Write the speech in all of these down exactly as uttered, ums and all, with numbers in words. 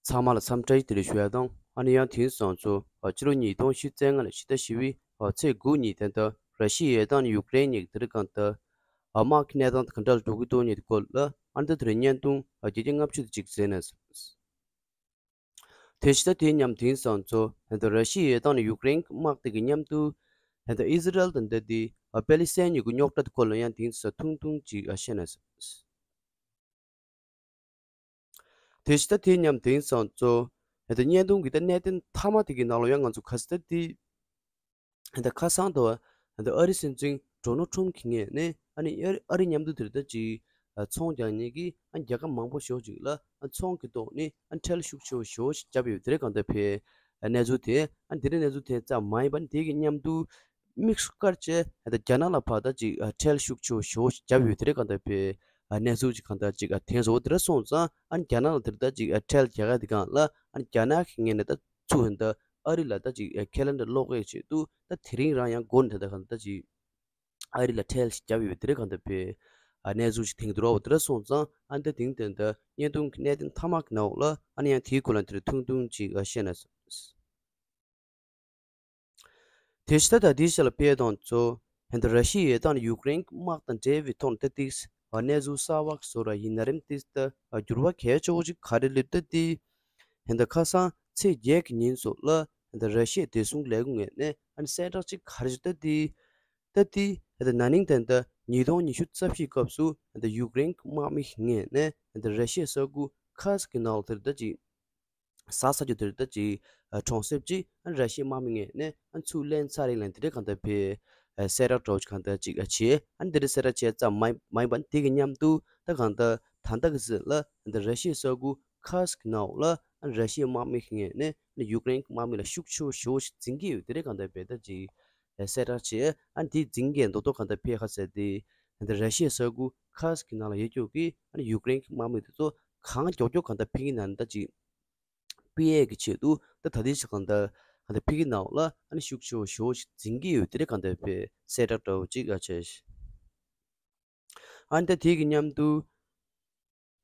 ཚང་མ་ལ་འཚམས་འདྲི་དེ་རིང་ཞུ་ཡ་དང་། ཨ་ནི་ཡང་དེང་སང་ཚོ་ཕྱི་ལོ་ཉིས་སྟོང་ཉི་ཤུ་རྩ་ལྔ་ལོའི་ཕྱི་ཟླ་བཞི་པའི་ཚེས་དགུ་ཉིན་དེ་འདྲ་ར་ཤི་ཡའི་དང་ཡུཀ་རེན་གཉིས་ཀྱི་དེ་རིང་གང་ལྟར་དམག་གི་གནས་སྟངས་དེ་ག་འདྲ་འགྲོ་གི་འདུག་མཁན་དེ་སྐོར་ལ་ཨ་ནི་ད་དེ་རིང་བརྙན་ཐུང་བརྒྱ་ཆ་ལྔ་བཅུ་དེ་ཅིག་མཛད་ནས། དེ་ཕྱི་ཟླ་དེའི་མཉམ་དེང་སང་ཚོ་དེ་འདྲ་ར་ཤི་ཡའི་དང་ཡུཀ་རེན་དམག་དེ་གི་མཉམ་དུ་དེ་འདྲ་ཨི་ཟི་རལ་དང་འདྲ་དེ་པེ་ལི་སི་ཐན་གཉིས་ཀྱི་རྙོག་དྲ་དེ་སྐོར་ལ་ཡང་དེང་སང་ཐུང་ཐུང་ཅིག་བཤད་ནས། དེ་ཕྱི་ཟླ་དེའི་མཉམ་དེང་སང་ཚོ་དེ་འདྲ་བརྙན་ཐུང་གི་ད་གནད་དོན་མཐའ་མ་དེ་གི་ནང་ལ་ཡང་ང་ཚོ་ག་ཟེར་ད་དེ། ད་ཁ་སང་དུ་ད་ཨ་རི་སྲིད་འཛིན་ཌོ་ནལ་ཊམ་གྱི་ངོས་ནས་ཨ་ནི་ཨ་རི་མཉམ་དུ་དེར་ད་ཅིག་ཚོང་རྒྱག་མཁན་གྱི་ཨ་རྒྱལ་ཁབ་མང་པོ་ཞེ་པོ་ཅིག་ལ་ཨ་ཚོང་གི་ཐོག་ནས་ཨ་ཁྲལ་ཤུགས་ཆེ་བོ་ཞེ་པོ་ཞིག་བརྒྱབ་ཡོད་དེ་རེད། གང་ལྟར་བས་གནས་ཚུལ་དེ་ཨ་འདི་རེད། གནས་ཚུལ་དེ་ཙམ་མ་ཡིན་པ་འདི་གི་མཉམ་དུ་དམིགས་སུ་བཀར་བྱས་ད་རྒྱ་ནག་ལ་ཕར་ད་ཅིག་ཨ་ཁྲལ་ཤུགས་ཆེ་བོ་ཞེ་པོ་ཞིག་བརྒྱབ་ཡོད་དེ་རེད། གང་ལྟར་བས་གནས་ཚུལ་ཅིག་གང་ལྟར་ཅིག་ཨ་དེང་སང་དེ་རེད། སོང་ཙང་ཨ་རྒྱ་ནག་ལ་དེར་ད་ཅིག་ཨ་ཁྲལ་རྒྱག་ཡ་དེ་སྒང་ལ་ཨ་རྒྱ་ནག་གི་ངོས་ནས་ད་ཚུར་ཧན་ད་ཨ་རི་ལ་ད་ཅིག་ཁས་ལེན་འདྲ་སློག་ཡས་ཆེད་དུ་ད་དེ་རིང་རང་ཡང་འགོ་ནས་ད་ད་གང་ད་ཅིག་ཨ་རི་ལ་ཁྲལ་ཞིག་བརྒྱབ་ཡོད་དེ་རེད། གང་ལྟར་བས་ཨ་གནས་ཚུལ་ཞིག་དེང་དུ་རོ་བ་དེ་རེད། སོང་ཙང་ཨ་ད་དེང་དེ་ད་བརྙན་ཐུང་གི་གནད་དོན་མཐའ་མ་གི་ནང་ལ་ཨ་ནི་ཡང་དེའི་སྐོར་ལ་དེ་རེད་ཐུང་ཐུང་ཅིག་ཨ་བཤད་ན། དེ་ཕྱི་ཟླ་ད་དེའི་ཞལ་ལ་ཕེ་དང་ཚོ་ཧན་ད་ར་ཤི་ཡའི་དང་ཡུཀ་རེན་དམག་དང་འབྲེལ་བའི་ཐོག་ནས་ཏིས་གནས་ཚུལ་གསར་བ་བཟོ་ར་ཡིན་ན་རིམ་ཏིས་ད་འགྱུར་བ་གལ་ཆེ་བོ་ཅིག་ག་རེ་སླེབས་ད་ཏི། ཧན་ད་ཁ་སང་ཚེས་བརྒྱད་ཀྱི་ཉིན་སོགས་ལ་ཧན་ད་ར་ཤི་ཡའི་བདེ་སྲུང་ལས་ཁུངས་ངོས་ནས་ཨ་ནི་གསལ་བསྒྲགས་ཅིག་ག་རེ་བྱས་ད་ཏི། ད་ཏི་ཧན་ད་ན་ནིང་ད་ད་ཉིས་སྟོང་ཉི་ཤུ་རྩ་བཞིའི་སྐབས་སུ་ཧན་ད་ཡུཀ་རེན་དམག་མི་ངོས་ནས་ཧན་ད་ར་ཤི་ཡའི་ས་ཁུལ་ཁ་སི་གི་ནང་ལ་དེར་ད་ཅིག་ཟ་ས་རྒྱུ་དེར་ད་ཅིག་གྲོང་གསེབ་ཅིག་ཨ་ར་ཤི་ཡའི་དམག་མི་ངོས་ནས་ཨ་ཚུར་ལེན་ཚར་རིང་ལ་དེ་འདྲའི་གང་ལྟར་བས་གསལ་བསྒྲགས་འདྲ་བོ་ཅིག་གང་ལྟར་ཅིག་བྱས། ཨ་དེ་འདྲའི་གསལ་བསྒྲགས་བྱས་ཙམ་མ་མ་ཡིན་པ་དེ་གི་མཉམ་དུ་ད་གང་ལྟར་ད་ལྟ་གི་ཟེར་ལ་ད་ར་ཤི་ཡའི་ས་ཁུལ་ཁ་སི་གི་ནང་ལ་ཨ་ར་ཤི་ཡའི་དམག་མི་ངོས་ནས་ཡུཀ་རེན་དམག་མི་ལ་ཤུགས་ཆེ་བོ་ཞེ་པོ་ཞིག་འཛིང་གི་ཡོད་དེ་འདྲའི་གང་ལྟར་བས་ད་ཅིག་གསལ་བསྒྲགས་བྱས། ཨ་དེ་འཛིང་གི་མདོག་མདོག་གང་ལྟར་བས་ཁ་ཟེར་ཏེ་ད་ར་ཤི་ཡའི་ས་ཁུལ་ཁ་སི་གི་ནང་ལ་ཡོད་རྒྱུ་གི་ཨ་ཡུཀ་རེན་དམག་མི་དེ་ཚོ་གང་མགྱོགས་མགྱོགས་གང་ལྟར་ཕིང་གི་ནང་ད་ཅིག་སྤེལ་ཡས་ཀྱི་ཆེད་དུ་ད་ད་ལྟའི་ཆ་གང་ལྟར་གང་ལྟར་ཕི་གི་ནང་ལ་ཨ་ནི་ཤུགས་ཆེ་བོ་ཞེ་པོ་ཞིག་འཛིང་གི་ཡོད་དེ་འདྲ་གང་ལྟར་བས་གསལ་བསྒྲགས་འདྲ་བོ་ཅིག་ཨ་བྱས། ཨ་ནི་ད་དེ་གི་མཉམ་དུ་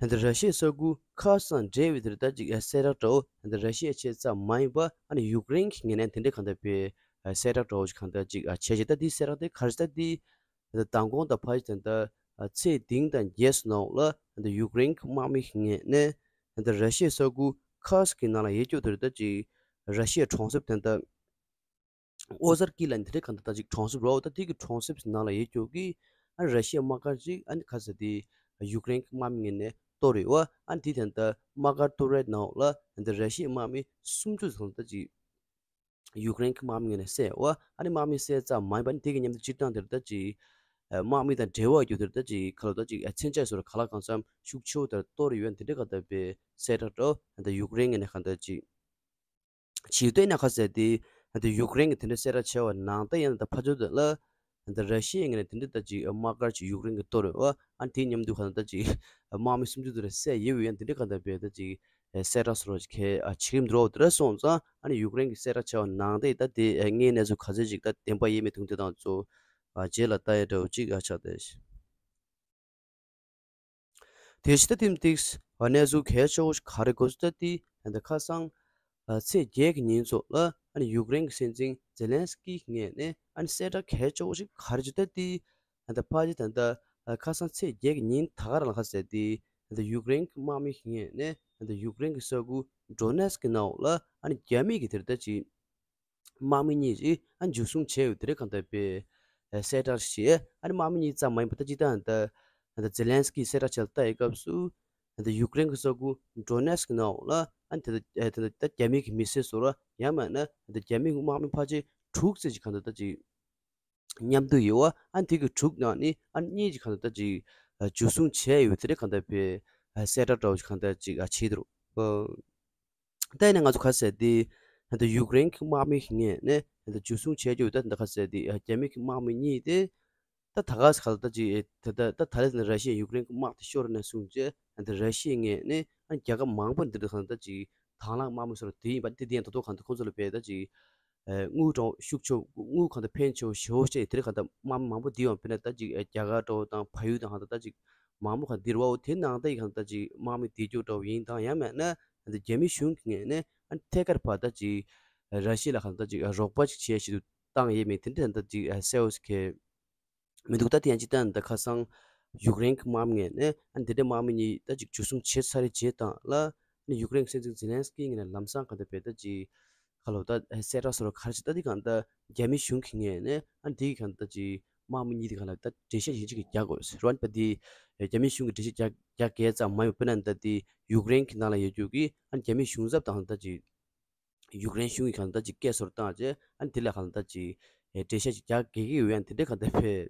ད་ལྟ་ར་ཤི་ཡའི་ས་ཁུལ་ཁ་སང་འབྲེལ་བའི་དེར་ད་ཅིག་གསལ་བསྒྲགས་འདྲ་བོ་ད་ལྟ་ར་ཤི་ཡའི་ཆེད་ཙམ་མ་ཡིན་པ་ཨ་ནི་ཡུཀ་རེན་གྱི་ངོས་ནས་དེ་འདྲ་གང་ལྟར་བས་གསལ་བསྒྲགས་འདྲ་བོ་ཞིག་གང་ལྟར་ཅིག་ཨ་བྱས་ཤིག་ད་དེ་གསལ་བསྒྲགས་དེ་ག་རེ་ད་དེ། ད་མདང་དགོང་དང་ཕ་གི་དེ་འདྲ་ཚེས་བདུན་དང་བརྒྱད་སོགས་ནང་ལ་ད་ཡུཀ་རེན་གྱི་དམག་མི་ངོས་ནས་ད་ར་ཤི་ཡའི་ས་ཁུལ་ཁ་སི་གི་ནང་ལ་ཡོད་རྒྱུ་དེར་ད་ཅིག་ར་ཤི་ཡའི་གྲོང་གསེབ་དེ་འདྲ་ཨོ་ཟར་ཀི་ལ་དེ་འདྲ་གང་ལྟར་ད་ཅིག་གྲོང་གསེབ་རོ་ད་དེ་གི་གྲོང་གསེབ་ནང་ལ་ཡོད་རྒྱུ་གི་ཨ་ར་ཤི་ཡའི་དམག་སྒར་ཅིག་ཨ་ནི་ག་ཟེར་དེ་ཡུཀ་རེན་གྱི་དམག་མི་ངོས་ནས་གཏོར་ཡོད་པ། ཨ་ནི་དེ་དེ་འདྲ་དམག་སྒར་གཏོར་བའི་ནང་ལ་ད་ར་ཤི་ཡའི་དམག་མི་སུམ་ཅུ་ཙམ་ད་ཅིག་ཡུཀ་རེན་གྱི་དམག་མི་ངོས་ནས་བསད་པ། ཨ་ནི་དམག་མི་བསད་ཙམ་མ་ཡིན་པ་ནི་དེ་གི་མཉམ་དུ་སྤྱིར་བཏང་དེར་ད་ཅིག་ཨ་དམག་མི་དང་འབྲེལ་བ་ཡོད་རྒྱུ་དེར་ད་ཅིག་ག་ལ་ད་ཅིག་ཨ་མཚོན་ཆ་སོགས་ལ་ག་ལ་གང་འཚམ་ཤུགས་ཆེ་བོ་དེར་གཏོར་ཡོད་དེ་འདྲ་ག་ད་བས་གསལ་བསྒྲགས་འདྲ་བོ་ད་ཡུཀ་རེན་ངོས་ནས་ག་ད་ཅིག་བྱེད་དུས་ན་ག་ཟེར་ཏེ་ད་ཡུཀ་རེན་གྱི་དེ་འདྲ་གསལ་བསྒྲགས་བྱས་པ་ནང་ད་ཡང་ད་ཕ་ཚོ་དེ་ལ་ད་ར་ཤི་ཡའི་ངོས་ནས་དེ་འདྲ་ད་ཅིག་དམག་སྒར་ཅིག་ཡུཀ་རེན་གྱིས་གཏོར་ཡོད་པ། ཨ་ནི་དེའི་མཉམ་དུ་ག་ད་ཅིག་དམག་མི་སུམ་ཅུ་དེ་འདྲ་བསད་ཡོད་ཡང་དེ་འདྲ་ག་ད་བས་ད་ཅིག་གསལ་བསྒྲགས་སོགས་ཀྱི་ཨ་བྱེད་ཀྱི་འདུག་རོགས་དེ་འདྲ་སོང་ཙང་ཨ་ནི་ཡུཀ་རེན་གྱིས་གསལ་བསྒྲགས་བྱས་པ་ནང་དེ་ད་དེ་ཨ་དངོས་གནས་ཚུལ་ག་ཚོད་ཅིག་ད་བདེན་པ་ཡིན་མིན་དེ་འདྲ་དང་ཚོ་ཨ་རྗེས་ལ་ལྟ་ཡ་འདྲ་བོ་ཅིག་ཨ་ཆགས་ཏེ། དེ་ཕྱི་ད་ཐིམ་ཏིགས་གནས་ཚུལ་གལ་ཆེ་བོ་ཞིག་ག་རེ་གོ་ཚུལ་ལྟ་དེ་ད་ཁ་སང་ཚེས་བརྒྱད་ཀྱི་ཉིན་ཚོ་ལ་ཡུཀ་རེན་གྱི་སྲིད་འཛིན་ཛེ་ལན་སི་ཀིའི་ངོས་ནས་གསལ་བསྒྲགས་གལ་ཆེ་བོ་ཞིག་ག་རེ་བྱས་ལྟ་དེ་ད་ཕ་གི་ད་ཁ་སང་ཚེས་བརྒྱད་ཀྱི་ཉིན་ད་ག་རང་ལ་ཁ་གསལ་ཏེ་ད་ཡུཀ་རེན་གྱི་དམག་མི་ངོས་ནས་ད་ཡུཀ་རེན་གྱི་ས་ཁུལ་ཌོ་ནེ་སི་ཀི་ནང་ལ་རྒྱ་མི་གི་དེར་ད་ཅིག་དམག་མི་གཉིས་ཅིག་ཨ་འཇུ་བཟུང་བྱས་ཡོད་དེ་རེད། གང་ལྟར་པའི་གསལ་བསྒྲགས་ཤིག་ཨ་ནི་དམག་མི་གཉིས་ཙམ་མ་ཡིན་པ་ད་ཅི་ལྟར་ད་ཛེ་ལན་སི་ཀིས་གསལ་བསྒྲགས་བྱས་ལ་ལྟ་ཡི་སྐབས་སུ་ད་ཡུཀ་རེན་གྱི་ས་ཁུལ་ཌོ་ནེ་སི་ཀི་ནང་ལ་ཨ་ནི་ད་ད་རྒྱ་མི་གི་མི་སེར་ཚོ་ར་ཡང་མིན་ན་ད་རྒྱ་མི་གི་དམག་མི་ཕལ་ཆེར་དྲུག་ཙམ་ཅིག་གང་ལྟར་ད་ཅིག་མཉམ་དུ་ཡོད་པ། ཨ་ནི་དེ་གི་དྲུག་ནང་ནས་ཨ་ནི་གཉིས་ཀྱིས་གང་ལྟར་ད་ཅིག་འཇུ་བཟུང་བྱས་ཡོད་དེ་རེད། གང་ལྟར་པའི་གསལ་བསྒྲགས་འདྲ་བོ་ཞིག་གང་ལྟར་ཅིག་བྱས་འདུག་ད་ཡིན་ན་ང་ཚོ་ག་ཟེར་ཏེ་ད་ཡུཀ་རེན་གྱི་དམག་མི་གི་ངོས་ནས་ད་འཇུ་བཟུང་བྱས་རྒྱུ་ད་ད་ག་ཟེར་ཏེ་རྒྱ་མི་གི་དམག་མི་གཉིས་དེ་ད་ད་ག་ཟེར་ག་ལ་ད་ཅིག་ད་ད་ད་ད་ལས་ད་ར་ཤི་ཡ་ཡུཀ་རེན་གྱི་དམག་དེ་ཤོར་ནས་བཟུང་བྱས་ད་ར་ཤི་ཡའི་ངོས་ནས་ཨ་རྒྱལ་ཁབ་མང་པོ་འདི་འདྲ་གང་ད་ཅིག་དང་བླངས་དམག་མི་ཚོ་ལ་དེ་ཡིན་པ་དེ་དེ་ཡང་ད་དུང་གང་ད་ཁོང་ཚོ་ལ་བས་ད་ཅིག་དངུལ་གྲོང་ཤུགས་ཆེ་དངུལ་གང་ད་ཕོན་ཆེ་བོ་ཞེ་པོ་སྤྲད་དེ་རེད། གང་ད་དམག་མི་མང་པོ་འདི་ཡང་དཔེར་ན་ད་ཅིག་རྒྱ་གར་འདྲ་བོ་དང་བལ་ཡུལ་དང་གང་ད་ད་ཅིག་ མང་པོ་གང་འདིར་བའོ། དེ་ནང་ད་ཡི་གང་ད་ཅིག་དམག་མི་བདེ་སྐྱོ་འདྲ་བོ་ཡིན་དང་ཡང་མེད་ན་ད་རྒྱ་མི་གཞུང་གི་ངོས་ནས་ཨ་ཐད་ཀར་བ་ད་ཅིག་ར་ཤི་ཡ་ལ་གང་ད་ཅིག་རོགས་པ་ཅིག་བྱེད་ཞིག་ཏུ་བཏང་ཡས་མེད་དེ་འདྲ་ད་ཅིག་གསལ་བོ་ཞིག་གི་མི་འདུག་ད་དེ་ཡང་ཅི་ལྟར་ད་ཁ་སང་ཡུཀ་རེན་གྱི་དམག་མི་ངོས་ནས་ཨ་ནི་དེ་འདྲའི་དམག་མི་གཉིས་ད་ཅིག་འཇུ་བཟུང་བྱས་ཚར་རེད་བྱས་དང་ལ། ཨ་ནི་ཡུཀ་རེན་གྱི་སྲིད་འཛིན་ཛེ་ལན་སི་ཀི་ངོས་ནས་ལམ་སང་གང་ལྟར་བས་ད་ཅིག་ཁ་ལོ་ད་གསལ་བསྒྲགས་སོ་ར་གར་ཅིག་ད་དེ་གང་ལྟར་རྒྱ་མི་གཞུང་གི་ངོས་ནས་ཨ་ནི་དེ་གི་གང་ལྟར་ཅིག་དམག་མི་གཉིས་དེ་གང་ལ་ད་འགྲེལ་བཤད་ཡིན་ཅིག་གི་རྒྱག་དགོས་ཟེར་བ་ནི་པ་དེ་རྒྱ་མི་གཞུང་གི་འགྲེལ་བཤད་རྒྱག་རྒྱག་གལ་ཙམ་མ་ཡོད། དཔེར་ན་ད་དེ་ཡུཀ་རེན་གྱི་ནང་ལ་ཡོད་རྒྱུ་གི་ཨ་ནི་རྒྱ་མི་གཞུང་ཚབ་དང་ད་ཅིག་ཡུཀ་རེན་གཞུང་གིས་གང་ལྟར་ཅིག་སྐད་སོར་བཏང་རྗེས་ཨ་ནི་དེ་ལ་གང་ལྟར་ཅིག་འགྲེལ་བཤད་ཅིག་རྒྱག་དགོས་ཀྱི་ཡོད། ཡང་དེ་འདྲའི་གང་ལྟར་བས་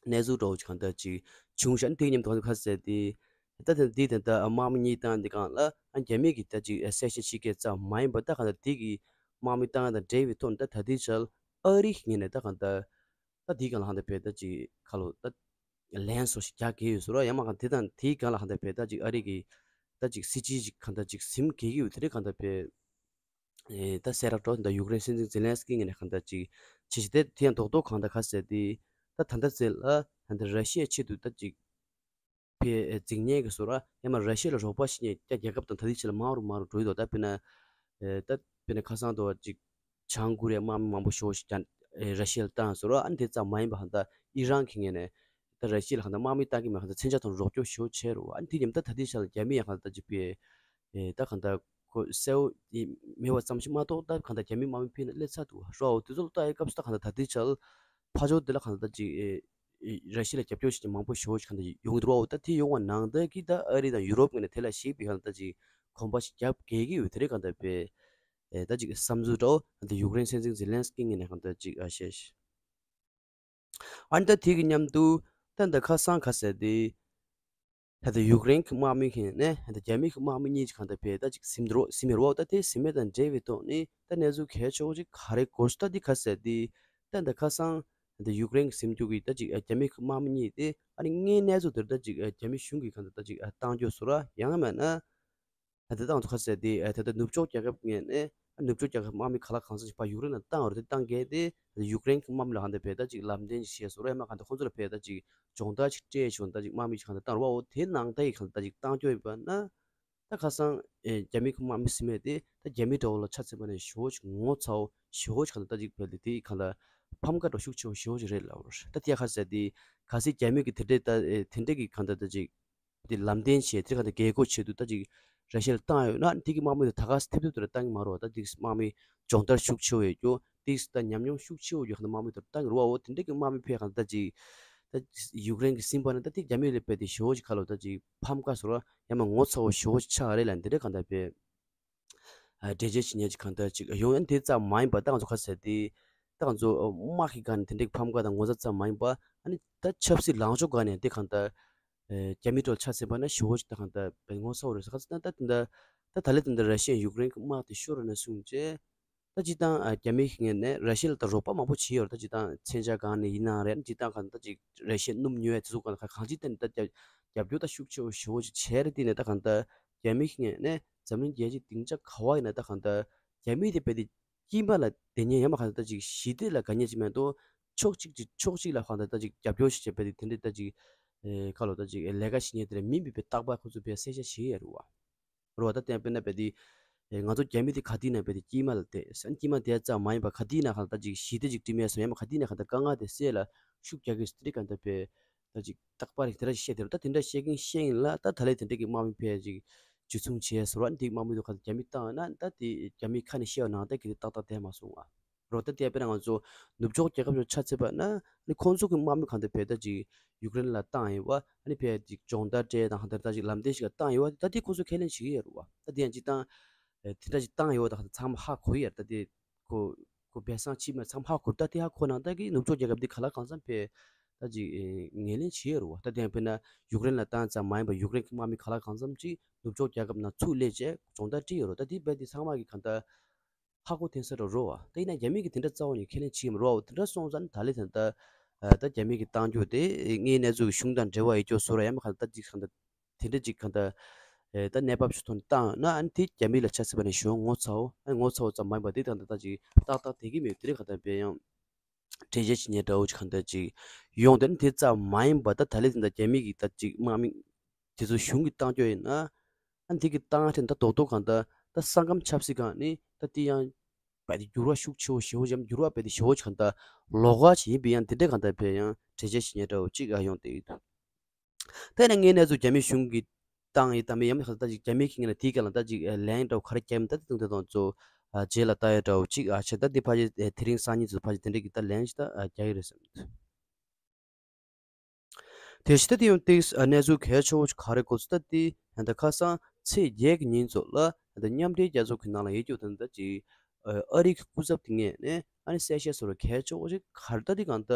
གནས་ཚུལ་འདྲ་བོ་ཅིག་གང་ལྟར་ཅིག་བྱུང་ཤག་ཨ་ནི་དེ་མཉམ་དུ་གང་ལྟར་ཁ་གསལ་ཏེ་ད་དེ་འདི་དེ་ལྟར་དམག་མི་གཉིས་བཏང་འདི་གང་ལ་ཨ་རྒྱ་མི་གིས་ད་ཅིག་གསལ་བཤད་བྱེད་མཁན་ཙམ་མ་ཡིན་པར་ད་གང་ལྟར་དེ་གི་དམག་མི་བཏང་དང་འབྲེལ་བའི་ཐོག་ནས་ད་ད་ལྟའི་ཆར་ཨ་རི་གི་ངོས་ནས་ད་གང་ལྟར་ད་འདི་གང་ལ་གང་ལྟར་བས་ད་ཅིག་ཁ་ལོ་ད་ལན་སོ་ཞིག་རྒྱག་གི་ཡོད་ཟེར་རོ། ཡང་མ་གང་དེ་དང་དེའི་སྒང་ལ་གང་ལྟར་བས་ད་ཅིག་ཨ་རི་གི་ད་ཅིག་སྲིད་སྤྱི་ཅིག་གང་ལྟར་ཅིག་ཟིན་གི་ཡོད། དེ་རེད་གང་ལྟར་བས་ཨེ་ད་གསལ་བསྒྲགས་འགྲོ་ད་ཡུཀ་རེན་སྲིད་འཛིན་ཛེ་ལན་སི་ཀི་ངོས་ནས་གང་ལྟར་ཅིག་བྱེད་བཞིན་དེ་དེ་ཡང་རྡོག་རྡོག་གང་ལྟར་ག་ཟེར་ཏེ་ད་ད་ལྟ་ཚེ་ལ་ད་ལྟ་ར་ཤི་ཡའི་ཆེད་དུ་ད་ཅིག་ཕེ་འཛིང་ཉེན་གི་བཟོ་ར་ཡང་མ་ར་ཤི་ཡ་ལ་རོགས་པ་བྱེད་ཉེན་རྒྱ་རྒྱལ་ཁབ་དང་ད་ལྟའི་ཆེད་ལ་མང་རུ་མང་རུ་འགྲོ་ཡི་འདུག་ད་དཔེར་ན་ཨེ་ད་དཔེར་ན་ཁ་སང་དུ་ཅིག་བྱང་ཀོ་རི་ཡ་དམག་མི་མང་པོ་ཞེ་པོ་ཞིག་ཀྱང་ཨེ་ར་ཤི་ཡ་ལ་བཏང་བཟོ་ར། ཨ་ནི་དེ་ཙམ་མ་ཡིན་པ་གང་ལྟར་ཨི་རན་གི་ངོས་ནས་ད་ར་ཤི་ཡ་ལ་གང་ལྟར་དམག་མི་བཏང་གི་མེད་གང་ལྟར་མཚོན་ཆ་དང་རོགས་སྐྱོར་ཞེ་པོ་བྱས་རུ། ཨ་ནི་དེ་མཉམ་ད་ད་ལྟའི་ཆ་ལ་རྒྱ་མི་ཡང་གང་ལྟར་ཅིག་པའི་ཨེ་ད་གང་ལྟར་ཁོ་གསལ་བོ་ཡི་མེད་པ་ཙམ་ཞིག་མ་གཏོགས་ད་གང་ལྟར་རྒྱ་མི་དམག་མི་ཕེབས་ན་སླེབས་ཚར་འདུག་རོ། དེ་ཚོ་ལ་ལྟ་ཡི་སྐབས་སུ་ད་གང་ལྟར་ད་ལྟའི་ཆར་ཕ་ཕྱོགས་དེ་ལ་གང་ལྟར་ཅིག་ཨེ་ཨེ་ར་ཤི་ཡ་ལ་རྒྱབ་སྐྱོར་བྱེད་མཁན་མང་པོ་ཞེ་པོ་ཞིག་གང་ལྟར་ཡོང་གི་འདུག་རོ། ད་དེ་ཡོང་བ་ནང་ལྟར་གྱི་ད་ཨ་རི་དང་ཡུ་རོབ་ངོས་ནས་དེ་ལ་ཞིག་པའི་གང་ལྟར་ཅིག་གོམ་པ་ཞིག་རྒྱབ་དགོས་ཀྱི་ཡོད། དེ་རེད་གང་ལྟར་བས་ཨེ་ད་ཅིག་བསམ་ཚུལ་འདྲ་བོ་ད་ཡུཀ་རེན་སྲིད་འཛིན་ཛེ་ལན་སི་ཀི་ངོས་ནས་གང་ལྟར་ཅིག་ཨ་བཤད་ཤག་ཨ་ནི་ད་དེ་གི་མཉམ་དུ་ད་ད་ཁ་སང་ག་ཟེར་ཏེ། ད་ལྟ་ཡུཀ་རེན་གྱི་དམག་མི་གི་ནས་ད་རྒྱ་མི་གི་དམག་མི་གཉིས་ཀྱི་གང་ལྟར་བས་ད་ཅིག་ཟིན་འགྲོ་ཟིན་མི་རོགས། ད་དེ་ཟིན་མེད་དང་འབྲེལ་བའི་ཐོག་ནས་ད་གནས་ཚུལ་གལ་ཆེ་བོ་ཅིག་ག་རེ་གོ་ད་འདི་ག་ཟེར་ཏེ། ད་ད་ཁ་སང་ད་ཡུཀ་རེན་གྱི་ཟིན་རྒྱུ་གི་ད་ཅིག་རྒྱ་མི་གི་དམག་མི་གཉིས་དེ་ཨ་ནི་དངོས་གནས་ཚུལ་དེར་ད་ཅིག་རྒྱ་མི་གཞུང་གི་གང་ལྟར་ད་ཅིག་བཏང་རྒྱུ་སོ་ར་ཡང་མེད་ན། ད་ལྟ་ང་ཚོ་ག་ཟེར་ཏེ་ཨ་ད་ལྟ་ནུབ་ཕྱོགས་རྒྱལ་ཁབ་ངོས་ནས་ཨ་ནུབ་ཕྱོགས་རྒྱལ་ཁབ་དམག་མི་ག་ལ་གང་འཚམ་ཞིག་ཕར་ཡུཀ་རེན་ལ་བཏང་བ་རེད། དེ་བཏང་གལ་ཏེ་ཡུཀ་རེན་གྱི་དམག་མི་ལ་གང་ལྟར་བས་ད་ཅིག་ལམ་སྟོན་ཞིག་བྱས་སོང་རེད། མ་གང་ལྟར་ཁོང་ཚོ་ལ་བས་ད་ཅིག་སྦྱོང་བརྡར་ཞིག་སྤྲད་བྱུང་། ད་ཅིག་དམག་མི་ཞིག་གང་ལྟར་བཏང་རོགས་འོ་དེ་ནང་ད་ཡིག་གང་ལྟར་ད་ཅིག་བཏང་སྐྱོ་ཡིན་པ་ན། ད་ཁ་སང་ཨེ་རྒྱ་མི་གི་དམག་མི་ཟིན་མེད་དེ་ད་རྒྱ་མི་འདྲ་བོ་ལ་ཆ་མཚོན་པ་ན་ཞེ་པོ་ཅིག་ངོ་ཚ་བོ་ཞེ་པོ་ཅིག་གང་ལྟར་ད་ཅིག་བས་ཏེ་དེ་གང་ལྟར་ཕམ་ཁ་འདྲ་ཤུགས་ཆེ་བོ་ཞེ་པོ་ཅིག་རེད་ལབ་རེད། ད་དེ་ཡ་ག་ཟེར་ཏེ་གལ་སྲིད་རྒྱ་མི་གི་དེ་འདྲའི་ད་ཨེ་དེ་འདྲའི་གི་གང་ལྟར་ད་ཅིག་དེ་ལམ་སྟོན་བྱས་དེ་ག་དེ་རྒྱལ་སྒོ་ཆེད་དུ་ད་ཅིག་ར་ཤི་ཡ་ལ་བཏང་ཡོད་ན་དེ་གི་དམག་མི་དེ་ད་ག་སེ་ཐེབས་ཐེབས་དུ་ལ་བཏང་གི་མ་རེད་བ། ད་དེ་གི་དམག་མི་སྦྱོང་བརྡར་ཤུགས་ཆེ་བོ་ཡོད་རྒྱུ་དེ་གི་ད་ཉམས་མྱོང་ཤུགས་ཆེ་བོ་ཡོད་མཁན་དམག་མི་དེ་བཏང་གི་རེད་བ། འོ་དེ་འདྲ་གི་དམག་མི་ཕེབས་གང་ད་ཅིག་ད་ཡུཀ་རེན་གི་ཟིན་པ་ན་ད་དེ་རྒྱ་མི་ལ་དཔེ་དེ་ཞེ་པོ་ཅིག་ག་ལོ་ད་ཅིག་ཕམ་ཁ་སོ་ར་ཡང་མ་ངོ་ཚ་བོ་ཞེ་པོ་ཅིག་ཆགས་རེད་ལ་འདི་འདྲ་གང་ད་དཔེ། ཨ་འགྲེལ་བརྗོད་བྱེད་མཁན་ཅིག་གང་ལྟར་ཅིག་ཡོང་ཡང་དེ་ཙམ་མ་ཡིན་པ་ད་ང་ཚོ་ག་ཟེར་ཏེ། ད་ང་ཚོ་དམག་གི་སྒང་ནས་དེ་འདྲའི་ཕམ་ཁ་དང་ངོ་ཚ་ཙམ་མ་ཡིན་པ་ཨ་ནི་ད་ཆབ་སྲིད་ལངས་ཕྱོགས་སྒང་ནས་དེ་གང་ལྟར་ཨེ་རྒྱ་མི་འདྲ་བོ་ཆ་མཚོན་པ་ན་ཞེ་པོ་ཅིག་ད་གང་ལྟར་དཔེ་ངོ་ཚ་བོ་རེད་ཟེར། ག་ཚོད་ད་ད་དེ་འདྲ་ད་ད་ལས་དེ་འདྲ་ར་ཤི་ཡ་ཡུཀ་རེན་གྱི་དམག་དེ་ཤོར་ན་གསུངས་རྗེས། ད་སྤྱིར་བཏང་ཨ་རྒྱ་མི་གི་ངོས་ནས་ར་ཤི་ཡ་ལ་ད་རོགས་པ་མང་པོ་བྱས་ཡོད་རེད། ད་སྤྱིར་བཏང་མཚོན་ཆ་སྒང་ནས་ཡིན་ནའང་རེད། སྤྱིར་བཏང་གང་ལྟར་ཅིག་ར་ཤི་ཡ་སྣུམ་ཉོ་ཡ་དེ་ཚོ་གང་ལ་གང་ཅིའི་ཐད་ནས་ད་རྒྱབ་རྒྱབ་སྐྱོར་ད་ཤུགས་ཆེ་བོ་ཞེ་པོ་ཅིག་བྱས་རེད། དེ་ནས་ད་གང་ལྟར་རྒྱ་མི་གི་ངོས་ནས་འཛམ་གླིང་རྒྱལ་སྤྱི་སྡིངས་ཆ་ག་བ་ཡིན་ན་ད་གང་ལྟར་རྒྱ་མི་དེ་དཔེ་དེ་དཀྱིལ་མ་ལ་བསྡད་མཁན་ཡང་མ་གང་ལྟར་ཅིག་ཞི་བདེ་ལ་དགའ་མཁན་ཅིག་མེད་དོ། ཕྱོགས་གཅིག་ཅིག་ཕྱོགས་གཅིག་ལ་གང་ལྟར་ད་ཅིག་རྒྱབ་སྐྱོར་ཞིག་བྱས་པ་དེ་དེ་འདྲའི་ད་ཅིག་ཨེ་ཁ་ལོ་ད་ཅིག་ལས་ཀ་བྱེད་མཁན་དེ་འདྲ་མིན་པའི་དཔེ་རྟག་པར་ཁོ་ཚོ་དཔེ་གསལ་ཆ་ཞིག་ཡོད་རེད་བ། རོ་ད་བསྟན་དཔེར་ན་བས་དེ། ཨེ་ང་ཚོ་རྒྱ་མི་དེ་ག་དུས་ན་བས་དེ་དཀྱིལ་མ་ལ་བསྡད་ཟེར། དཀྱིལ་མ་བསྡད་ཙམ་མ་ཡིན་པ་ག་དུས་ན་གང་ལྟར་ཅིག་ཞི་བདེ་ཅིག་འགྲིམ་ཡས་སོ་ཡང་མ་ག་དུས་ན་གང་ལྟར་དཀའ་ངལ་དེ་སེལ་ལ་ཤུགས་རྒྱག་གི་ཟེར་དེ་གང་ལྟར་བས་ད་ཅིག་རྟག་པར་དེ་འདྲ་ཞིག་བཤད་དེ་རུ་ད་དེ་འདྲ་བཤད་ཀྱིན་བཤད་ཡིན་ལ། ད་ད་ལས་དེ་འདྲ་གི་དམག་མི་ཕས་ཅིག་འཇུ་བཟུང་བྱས་ཟེར་བ་འདི་དམག་མི་དུ་ག་ཚོད་རྒྱ་མི་བཏང་ན་ད་དེ་རྒྱ་མི་ཁ་ནས་བཤད་པ་ནང་ལྟར་གི་དེ་ཏག་ཏག་བསྡད་མ་སོང་བ། རོ་ད་དེ་དཔེར་ན་ང་ཚོ་ནུབ་ཕྱོགས་རྒྱལ་ཁབ་ཚོ་ཆ་ཚད་པ་ན་ཨ་ནི་ཁོང་ཚོ་གི་དམག་མི་གང་དེ་བས་ད་ཅིག་ཡུཀ་རེན་ལ་བཏང་ཡོད་བ། ཨ་ནི་བས་ཅིག་སྦྱོང་བརྡར་སྤྲད་དང་ཧ་ད་ད་ཅིག་ལམ་སྟོན་ཞིག་ལ་བཏང་ཡོད་བ། ད་དེ་ཁོང་ཚོ་ཁས་ལེན་བྱེད་ཀྱི་ཡོད་རེད་བ། ད་དེ་ཡང་སྤྱིར་བཏང་ཨེ་དེ་འདྲ་ཅིག་བཏང་ཡོད་ད་ཧ་ད་ཚང་མ་ཧ་གོ་ཡོད་རེད། ད་དེ་ཁོ་ཁོ་བས་སང་ཕྱི་མ་ཚང་མ་ཧ་གོ་ད་དེ་ཧ་གོ་ནང་ད་གི་ནུབ་ཕྱོགས་རྒྱལ་ཁབ་འདི་ག་ལ་གང་འཚམ་བས་ད་ཅིག་ཨེ་ངོས་ལེན་བྱེད་ཡོད་རེད་བ། ད་དེ་ཡང་དཔེར་ན་ཡུཀ་རེན་ལ་བཏང་ཙམ་མ་ཡིན་པར་ཡུཀ་རེན་གི་དམག་མི་ག་ལ་གང་འཚམ་ཅིག་ནུབ་ཕྱོགས་རྒྱལ་ཁབ་ནང་ཚུར་སླེབས་བྱས་སྦྱོང་བརྡར་སྤྲད་ཡོད་རེད། ད་དེ་བས་དེ་ཚང་མ་གི་གང་ལྟར་ཧ་གོ་ཐེན་ས་རོ་རོ་བ། ད་ཡིན་ན་རྒྱ་མི་གི་དེ་འདྲ་རྩ་བ་ནས་ཁས་ལེན་བྱེད་ཀྱི་མ་རེད་བ། དེ་འདྲ་སོང་ཙང་ད་ལས་ད་ལྟ་ཨ་ད་རྒྱ་མི་གི་བཏང་རྒྱུ་དེ་དངོས་གནས་ཚུལ་གྱི་གཞུང་དང་འབྲེལ་བ་ཡོད་རྒྱུ་བཟོ་ར་ཡང་མ་གང་ལྟར་ཅིག་གང་ལྟར་དེ་འདྲ་ཅིག་གང་ལྟར་ཨེ་ད་གནས་བབ་ཞིག་ཐོག་ནས་བཏང་ཡོད་ན་ཨ་ནི་དེ་རྒྱ་མི་ལ་ཆ་སྲིད་པ་ནས་གཞུང་ངོ་ཚ་བོ་ཨ་ནི་ངོ་ཚ་བོ་ཙམ་མ་ཡིན་པ་དེ་ད་ལྟ་ད་ཅིག་ཏག་ཏག་བསྡད་ཀྱི་མེད། དེ་རིང་གང་ལྟར་བས་ཡང་ གྲོས་བྱས་བྱེད་མཁན་འདྲ་བོ་ཅིག་གང་ལྟར་ཅིག་ཡོང་དེ་ནི་དེ་ཙམ་མ་ཡིན་པ། ད་ད་ལན་དེ་འདྲ་རྒྱ་མི་གིས་ད་ཅིག་དམག་མི་དེ་ཚོ་གཞུང་གིས་བཏང་རྒྱུ་ཡིན་ན། ཨ་ནི་དེ་གི་བཏང་ཐེངས་ད་རྡོག་རྡོག་གང་ལྟར་ད་ས་ཁམས་ཆབ་སྲིད་སྒང་ནས་ད་དེ་ཡང་བས་དེ་འགྱུར་བ་ཤུགས་ཆེ་བོ་ཞེ་བོ་ཅིག་འགྱུར་བ་བས་དེ་ཞེ་བོ་ཅིག་གང་ལྟར་ལོགས་ཀ་ཅིག་ཡིན་པས། ཡང་དེ་འདྲའི་གང་ལྟར་བས་ཡང་གྲོས་བྱས་བྱེད་མཁན་འདྲ་བོ་ཅིག་ཨ་ཡོང་བསྡད་ཡོད། ད་ནི་ངས་གནས་ཚུལ་རྒྱ་མི་གཞུང་གིས་བཏང་ཡིན་དམ་མིན་ཡང་མིན་ཁ་ད་ཅིག་རྒྱ་མི་གིས་ངས་ལ་དེའི་སྐད་ལ་ད་ཅིག་ལན་འདྲ་བོ་ག་རེ་བརྒྱབ་མིན་ད་དེ་དུང་དེ་དང་ཚོ་རྗེས་ལ་ལྟ་ཡ་འདྲ་བོ་ཅིག་ཨ་བྱས། ད་འདི་ཕལ་ཆེར་དེ་རིང་སང་ཉིན་ཚོ་ཕལ་ཆེར་དེ་འདྲའི་གི་ད་ལན་ཞིག་ད་རྒྱག་གི་རེད་བསམ། དེ་བཞིན་ད་དེ་ཡང་ཏིག་གནས་ཚུལ་གལ་ཆེ་བོ་ཞིག་ག་རེ་གོ་ཚུལ་ད་དེ་ད་ཁ་སང་ཚེས་བརྒྱད་ཀྱི་ཉིན་ཚོ་ལ་ད་མཉམ་འབྲེལ་རྒྱལ་ཚོགས་ཀྱི་ནང་ལ་ཡོད་རྒྱུ་དང་ད་ཅིག་ཨ་རི་གི་སྐུ་ཚབ་དེ་ངས་ནས་ཨ་ནི་གསལ་བཤད་བཟོ་ར་གལ་ཆེ་བོ་ཞིག་ག་རེ་ད་དེ་གང་ད་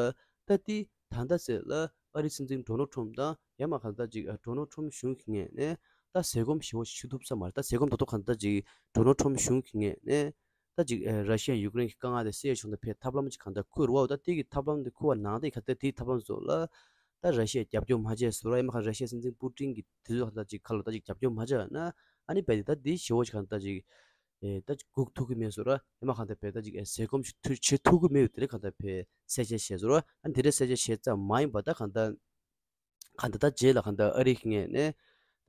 ད་དེ་ད་ལྟ་ཚེ་ལ་ཨ་རི་སྲིད་འཛིན་ཌོ་ནལ་ཁྲོམ་དང་ཡང་མ་གང་ད་ཅིག་ཨ་ཌོ་ནལ་ཁྲོམ་གཞུང་གི་ངས་ནས་ད་ཟས་སྐོམ་ཞེ་བོ་ཞིག་ཞུ་ཐུབ་ས་མ་རེད། ད་ཟས་སྐོམ་ད་དུང་གང་ད་ཅིག་ཌོ་ནལ་ཁྲོམ་གཞུང་གི་ངས་ནས་ད་ཅིག་ཨ་ར་ཤི་ཡ་ཡུཀ་རེན་གྱི་དཀའ་ངལ་དེ་སེལ་ཡ་ཆུང་ད་ཕེ་ཐབས་ལམ་ཅིག་གང་ད་ཁུར་བ་འོ། ད་དེ་གི་ཐབས་ལམ་དེ་ཁུར་བ་ནང་དེ་ག་ད་དེའི་ཐབས་ལམ་བཟོ་ལ་ད་ར་ཤི་ཡ་རྒྱབ་སྐྱོར་མ་བྱས་བཟོ་ར་ཡང་མ་གང་ར་ཤི་ཡ་སྲིད་འཛིན་པུ་ཏིན་གྱི་དེ་ཚོ་གང་ད་ཅིག་ཁ་ལ་ད་ཅིག་རྒྱབ་སྐྱོར་མ་བྱས་ན་ཨ་ནི་བས་དེ་ད་དེ་ཞེ་བོ་ཞིག་གང་ད་ཅིག་ཨེ་ད་ཅིག་སྒུག་ཐུབ་ཀྱི་མེད་བཟོ་ར་ཡང་མ་གང་ད་བས་ད་ཅིག་ཨེ་ཟས་སྐོམ་ཞིག་ཐུ་བྱེད་ཐུབ་ཀྱི་མེད་དེ་རེད་གང་ད་བས་གསལ་བཤད་བྱས་བཟོ་ར། ཨ་ནི་དེ་འདྲའི་གསལ་བཤད་བྱས་ཙམ་མ་ཡིན་པ་ད་གང་ད་གང་ད་ད་རྗེས་ལ་གང་ད་ཨ་རི་གི་ངོས་ནས་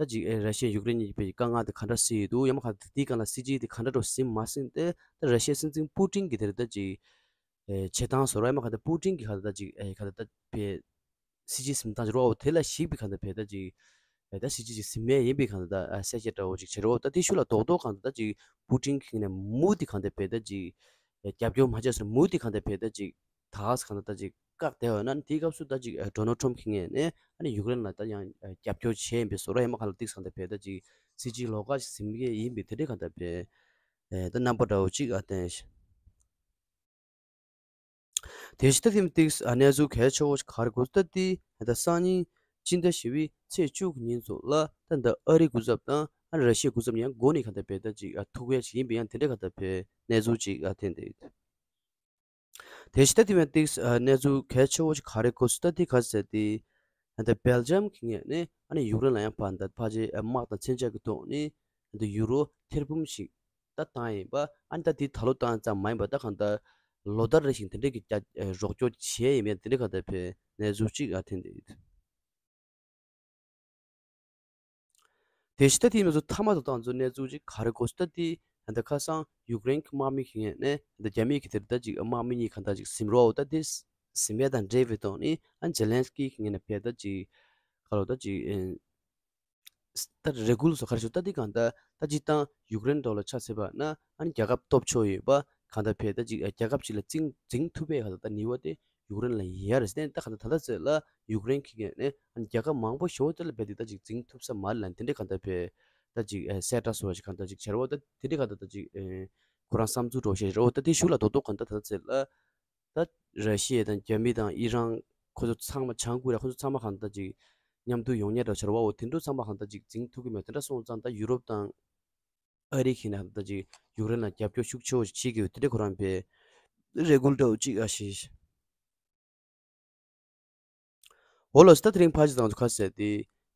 ད་ཅིག་ཨེ་ར་ཤི་ཡ་ཡུཀ་རེན་གཉིས་པའི་དཀའ་ངལ་དེ་ག་འདྲ་སེལ་ཡི་འདུག་ཡང་མ་གང་ད་དེའི་སྒང་ལ་སྲིད་ཇུས་དེ་ག་འདྲ་འགྲོ་ཟིན་མ་ཟིན་དེ་ད་ར་ཤི་ཡ་སྲིད་འཛིན་པུ་ཏིན་གྱི་དེ་རེད་ད་ཅིག་ཨེ་བྱེད་སྟངས་བཟོ་ར་ཡང་མ་གང་ད་པུ་ཏིན་གྱི་གང་ད་ད་ཅིག་ཨེ་གང་ད་ད་བའི་སྲིད་ཇུས་ཟིན་སྟངས་ཅིག་རོ། དེ་ལ་གཞིགས་པའི་གང་ད་བས་ད་ཅིག་ཨེ་ད་སྲིད་ཇུས་ཅིག་ཟིན་མེད་ཡིན་པའི་གང་ད་ད་ཨ་གསལ་བཤད་འདྲ་བོ་ཅིག་བྱེད་རོ། ད་དེ་ཤུགས་ལ་རྡོག་རྡོག་གང་ད་ད་ཅིག་པུ་ཏིན་གྱི་ངོས་ནས་མུ་མཐུད་གང་ད་བས་ད་ཅིག་ཨེ་རྒྱབ་སྐྱོར་མ་བྱས་སོང་། མུ་མཐུད་གང་ད་བས་ད་ཅིག་ད་གང་ད་ད་ཅིག་བཀག་བསྡད་ཡོད་ན་དེའི་སྐབས་སུ་ད་ཅིག་ཨ་ཌོ་ནལ་ཁྲོམ་གྱི་ངོས་ནས་ཨ་ནི་ཡུཀ་རེན་ལ་ད་ཡང་ཨ་རྒྱབ་སྐྱོར་བྱས་ཡིན་པའི་བཟོ་འདྲ་ཡང་མ་གང་ལ་ཏིག་གང་ད་བས་ད་ཅིག་སྲིད་ཇུས་ལོགས་ཀ་ཞིག་ཟིན་གྱི་ཡིན་པའི་དེ་འདྲའི་གང་ད་བས་ཨེ་ད་རྣམ་པ་འདྲ་བོ་ཅིག་ཨ་བསྟན། དེ་བཞིན་ད་ཐེངས་ཏིག་ཨ་གནས་ཚུལ་གལ་ཆེ་བོ་ཞིག་ག་རེ་གོ་ད་དེ་ད་སང་ཉིན་སྤྱི་ཟླ་བཞི་པའི་ཚེས་བཅུ་གི་ཉིན་ཚོ་ལ་ད་ད་ཨ་རི་སྐུ་ཚབ་དང་ཨ་ར་ཤི་ཡའི་སྐུ་ཚབ་ཡང་འགོ་ནས་གང་ད་བས་ད་ཅིག་ཨ་ཐུག་ཡ་ཞིག་ཡིན་པའི་ཡང་དེ་འདྲ་གང་ད་བས་གནས་ཚུལ་ཅིག་ཨ་ཐོན་ཏེ་ཡོད། དེ་བཞིན་ད་དེ་མིན་ཏིག་ཨ་གནས་ཚུལ་གལ་ཆེ་བོ་ཞིག་ག་རེ་གོ་སོང་ད་དེ་ག་ཟེར་ཏེ། ད་སྦེལ་ཇམ་གྱི་ངོས་ནས་ཨ་ནི་ཡུཀ་རེན་ལ་ཡང་ཕར་ད་ཕལ་ཆེར་དམག་དང་མཚོན་ཆ་གི་ཐོག་ནས་ད་ཡུ་རོ་ཐེར་འབུམ་ཞིག་ད་བཏང་ཡིན་པ། ཨ་ནི་ད་དེ་ད་ལོ་བཏང་ཙམ་མ་ཡིན་པ་ད་གང་ད་ལོ་ལྟར་རེ་བཞིན་དེ་འདྲའི་གི་རྒྱ་རོགས་སྐྱོར་བྱས་ཡིན་པས་དེ་འདྲའི་གང་ད་བས་གནས་ཚུལ་ཅིག་ཨ་ཐོན་ཏེ་ཡོད། དེ་བཞིན་ད་དེ་མིན་ཚོ་མཐའ་མ་དུ་བཏང་ཚོ་གནས་ཚུལ་ཅིག་ག་རེ་གོ་སོང་ད་དེ་ད་ཁ་སང་ཡུཀ་རེན་གྱི་དམག་མི་གི་ངོས་ནས་ད་རྒྱ་མི་གི་དེར་ད་ཅིག་དམག་མི་གཉིས་གང་ད་ཅིག་ཟིན་རོགས་ད་དེ་ཟིན་མེད་དང་འབྲེལ་བའི་ཐོག་ནས་ཨ་ཇེ་ལན་སི་ཀི་གི་ངོས་ནས་བས་ད་ཅིག་ག་ལོ་ད་ཅིག་ད་རེ་སྐུལ་སོ་ག་རེ་ཞུ་ད་དེ་གང་ད་ད་ཅིག་ད་ཡུཀ་རེན་འགྲོ་ལ་ཆ་ཟེར་བ་ན་ཨ་ནི་རྒྱལ་ཁབ་སྟོབས་ཤུགས་ཡོད་པ་གང་ད་བས་ད་ཅིག་རྒྱལ་ཁབ་ཅིག་ལ་འཛིང་འཛིང་ཐུབ་པའི་གང་ད་ད་ནུས་པ་དེ་ཡུཀ་རེན་ལ་ཡོད་རེད་ཟེར་ནས་ད་གང་ད་ད་ལྟ་ཚོད་ལ་ཡུཀ་རེན་གྱི་ངོས་ནས་ཨ་ནི་རྒྱལ་ཁབ་མང་པོ་ཞེ་པོ་དེ་ལ་རྦད་དེ་ད་ཅིག་འཛིང་ཐུབ་ས་མ་རེད་ལ་དེ་འདྲའི་གང་ལྟར་བས་ད་ཅིག་ཨ་གསལ་བསྒྲགས་སོགས་ཞིག་གང་ལྟར་ཅིག་བྱ་རོགས་ད་དེ་འདྲའི་གང་ལྟར་ད་ཅིག་ཨེ་ཁོ་རང་བསམ་ཚུལ་འདྲ་བོ་ཞིག་རེད་འོ། ད་དེ་ཤུགས་ལ་རྡོག་རྡོག་གང་ལྟར་ད་ལྟ་ཚོད་ལ་ད་ར་ཤི་ཡ་དང་རྒྱ་མི་དང་ཨི་རན་ཁོ་ཚོ་ཚང་མ་བྱང་ཀོ་རི་ཡ་ཁོ་ཚོ་ཚང་མ་གང་ལྟར་ཅིག་མཉམ་དུ་ཡོང་མཁན་འདྲ་བོ་བྱ་རོགས་འོ། དེ་འདྲ་ཚང་མ་གང་ལྟར་ཅིག་འཛིང་ཐུབ་ཀྱི་མེད་དེ་འདྲ་སོང་ཙང་ད་ཡུ་རོབ་དང་། ཨ་རི་གིས་ན་ད་ཅིག་ཡུཀ་རེན་ལ་རྒྱབ་སྐྱོར་ཤུགས་ཆེ་བོ་ཞིག་བྱེད་ཀྱི་ཡོད་དེ་འདྲ་ཁོ་རང་པའི་རེ་སྐུལ་འདྲ་བོ་ཅིག་ཨ་ཞེས། འོ་ལགས་སོ། ད་དེ་རིང་ཕལ་ཆེར་ཚང་ཚོ་ཁ་གསལ་ཏེ་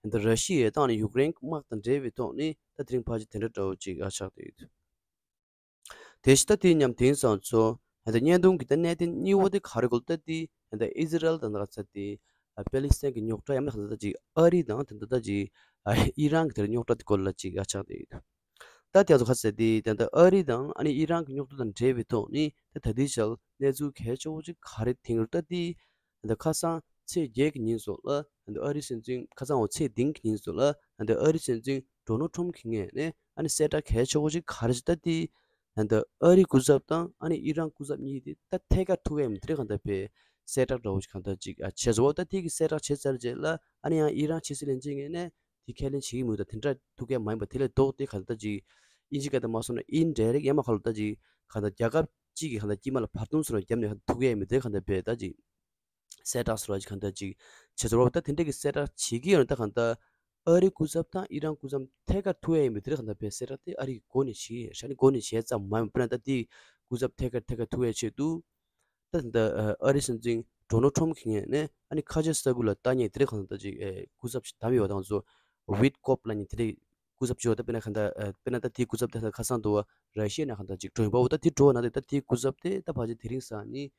ད་ར་ཤི་ཡའི་ཏང་ནས་ཡུཀ་རེན་དམག་དང་འབྲེལ་བའི་ཐོག་ནས་ད་དེ་རིང་ཕལ་ཆེར་དེ་འདྲ་འདྲ་བོ་ཅིག་ཨ་ཆགས་བསྡད་ཡོད། དེ་བཞིན་ད་དེ་མཉམ་དེང་སང་ཚོ་ད་བརྙན་ཐུང་གི་ད་གནད་དོན་གཉིས་པོ་དེ་ག་རེ་གོ་ད་དེ་ད་ཨི་ཟི་རལ་དང་ད་ག་ཚ་དེ་པེ་ལི་སི་ཐན་གྱི་རྙོག་དྲ་ཡང་ན་ད་ཅིག་ཨ་རི་དང་དེ་ད་ད་ཅིག་ཨི་རན་གྱི་དེ་རྙོག་དྲ་དེ་སྐོར་ལ་ཅིག་ཨ་ཆགས་བསྡད་ཡོད། ད་དེ་ཚོ་ཁ་གསལ་ཏེ་ད་ལྟ་ཨ་རི་དང་ཨ་ནི་ཨི་རན་གྱི་རྙོག་དྲ་དང་འབྲེལ་བའི་ཐོག་ནས་ད་ད་ལྟའི་ཆར་གནས་ཚུལ་གལ་ཆེ་བོ་ཅིག་ག་རེ་དེང་རུ་ད་ལྟའི་ད་ལྟ་ཁ་སང་ཚེས་བརྒྱད་ཀྱི་ཉིན་སོགས་ལ་ད་ལྟ་ཨ་རི་སྲིད་འཛིན་ཁ་སང་འོ་ཚེས་བདུན་གྱི་ཉིན་སོགས་ལ་ད་ལྟ་ཨ་རི་སྲིད་འཛིན་ཌོ་ནལ་ཁྲོམ་གྱི་ངོས་ནས་ཨ་ནི་གསལ་བསྒྲགས་གལ་ཆེ་བོ་ཅིག་ག་རེ་ཞིག་ད་ལྟའི་ད་ལྟ་ཨ་རི་སྐུ་ཚབ་དང་ཨ་ནི་ཨི་རན་སྐུ་ཚབ་གཉིས་དེ་ད་ཐད་ཀར་ཐུག་ཡ་མི་དེ་རེད་གང་ལྟར་པའི་གསལ་བསྒྲགས་འདྲ་བོ་ཞིག་གང་ལྟར་ཅིག་ཨ་བྱས་སོ། ད་ཐད་ཀྱི་གསལ་བསྒྲགས་བྱས་ཚར་རྗེས་ལ་ཨ་ནི་ཡང་ཨི་རན་ཕྱི་སྲིད་བློན་ཆེན་ངོས་ནས་དེ་ཁས་ལེན་བྱེད་ཀྱི་མི་འདུག་ད་དེ་འདྲ་ཐུག་ཡ་མ་ཡིན་པ་དེ་ལས་ལྡོག་སྟེ་གང་ལྟར་ཅིག་ཨིན་ཇི་སྐད་དུ་མ་སོང་ན་ཨིན་ཌའི་རེག་ཡང་མ་གང་ལྟར་ཅིག་གང་ལྟར་རྒྱལ་ཁབ་གཅིག་གིས་གང་ལྟར་དཀྱིལ་མ་ལ་བར་སྟོང་ཟེར་བ་བརྒྱབ་ནས་གང་ལྟར་ཐུག་ཡ་མི་དེ་གང་ལྟར་པའི་ད་ཅིག་གསལ་བསྒྲགས་སོ་ལ་ཅིག་གང་ལྟར་ཅིག་བྱས་ཚར་བ། ད་དེ་འདྲ་གི་གསལ་བསྒྲགས་བྱེད་ཀྱི་ཡོད་ན་ད་གང་ལྟར་ཨ་རི་སྐུ་ཚབ་དང་ཨི་རན་སྐུ་ཚབ་ཐད་ཀར་ཐུག་ཡ་ཡིན་པའི་དེ་རེད། གང་ལྟར་པའི་གསལ་བསྒྲགས་དེ་ཨ་རི་གི་འགོ་ནས་བྱེད་ཀྱི་ཡོད་རེད། ཨ་ནི་འགོ་ནས་བྱས་ཙམ་མ་ཡིན་པ་ན་ད་དེ་སྐུ་ཚབ་ཐད་ཀར་ཐད་ཀར་ཐུག་ཡ་ཆེད་དུ་ད་ད་ཨ་རི་སྲིད་འཛིན་ཌོ་ནལ་ཁྲོམ་གྱི་ངོས་ནས་ཨ་ནི་ཁ་ཆེ་ས་ཁུལ་ལ་ལྟ་མཁན་དེ་རེད། གང་ལྟར་ཅིག་སྐུ་ཚབ་ཞིག་བདམས་ཡོད་པ་དང་ཚོ་ཝིཊ་ཀོབ་ལབ་མཁན་དེ་འདྲའི་སྐུ་ཚབ་ཅིག་ཡོད། ད་དཔེར་ན་གང་ལྟར་དཔེར་ན་ད་དེའི་སྐུ་ཚབ་དེ་ཁ་སང་དུ་བ་ར་ཤི་ཡ་ནས་གང་ལྟར་ཅིག་འགྲོ་ཡིན་པ་འོ། ད་དེ་འགྲོ་བ་ན་དེ་ད་དེའི་སྐུ་ཚབ་དེ་ད་ཕལ་ཆེར་དེ་རིང་སང་ནི་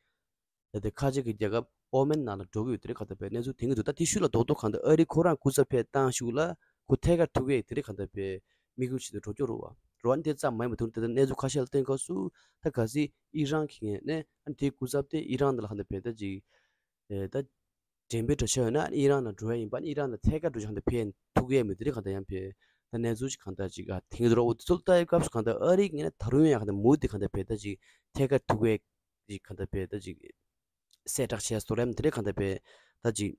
ད་དེ་ཁ་ཆེ་གི་རྒྱལ་ཁབ་ཨོ་མན་ནང་ལ་འགྲོ་གི་ཡོད་དེ་རེད། གང་ལྟར་པའི་གནས་ཚུལ་དེ་གི་འདུག་ད་དེ་ཤུལ་ལ་རྡོག་རྡོག་གང་ལྟར་ཨ་རི་ཁོ་རང་སྐུ་ཚབ་ཕེབས་བཏང་ཤུལ་ལ་ཁོ་ཐད་ཀར་ཐུག་གི་དེ་རེད། གང་ལྟར་པའི་དམིགས་ཡུལ་ཆེད་དུ་འགྲོ་རྒྱུ་རེད་བ། རེད་བ། འདི་ཙམ་མ་ཡིན་པ་ཐུག་ད་གནས་ཚུལ་ཁ་ཤས་ལ་བལྟས་སྐབས་སུ་ད་གལ་སྲིད་ཨི་རན་གྱི་ངོས་ནས་ཨ་ནི་དེའི་སྐུ་ཚབ་དེ་ཨི་རན་ནང་ལ་གང་ལྟར་པའི་ད་ཅིག་ཨེ་ད་འགྲེམས་སྤེལ་འགྲོ་ཆོག་ཡོད་ན་ཨི་རན་ལ་འགྲོ་ཡ་ཡིན་པ་ནི་ཨི་རན་ལ་ཐད་ཀར་འགྲོ་ཆོག་གང་ལྟར་ཕེབས་ཐུག་གི་ཡོད་མེད་དེ་རེད། གང་ལྟར་ཡང་ཕེབས་ད་གནས་ཚུལ་ཞིག་གང་ལྟར་ཅིག་ཨ་དེང་རོགས་འོ་དེ་ཚོ་ལ་ལྟ་ཡི་སྐབས་སུ་གང་ལྟར་ཨ་རི་ངོས་ནས་ད་རུང་ཡང་གང་ལྟར་མུ་མཐུད་གང་ལྟར་ཕེབས་ད་ཅིག་ཐད་ཀར་ཐུག་གི་ཅིག་གང་ལྟར་ཕེབས་ད་ཅིག་གསལ་བསྒྲགས་བྱས་སོ་རེད་དེ་རེད། གང་ལྟར་ཕེབས་ད་ཅིག་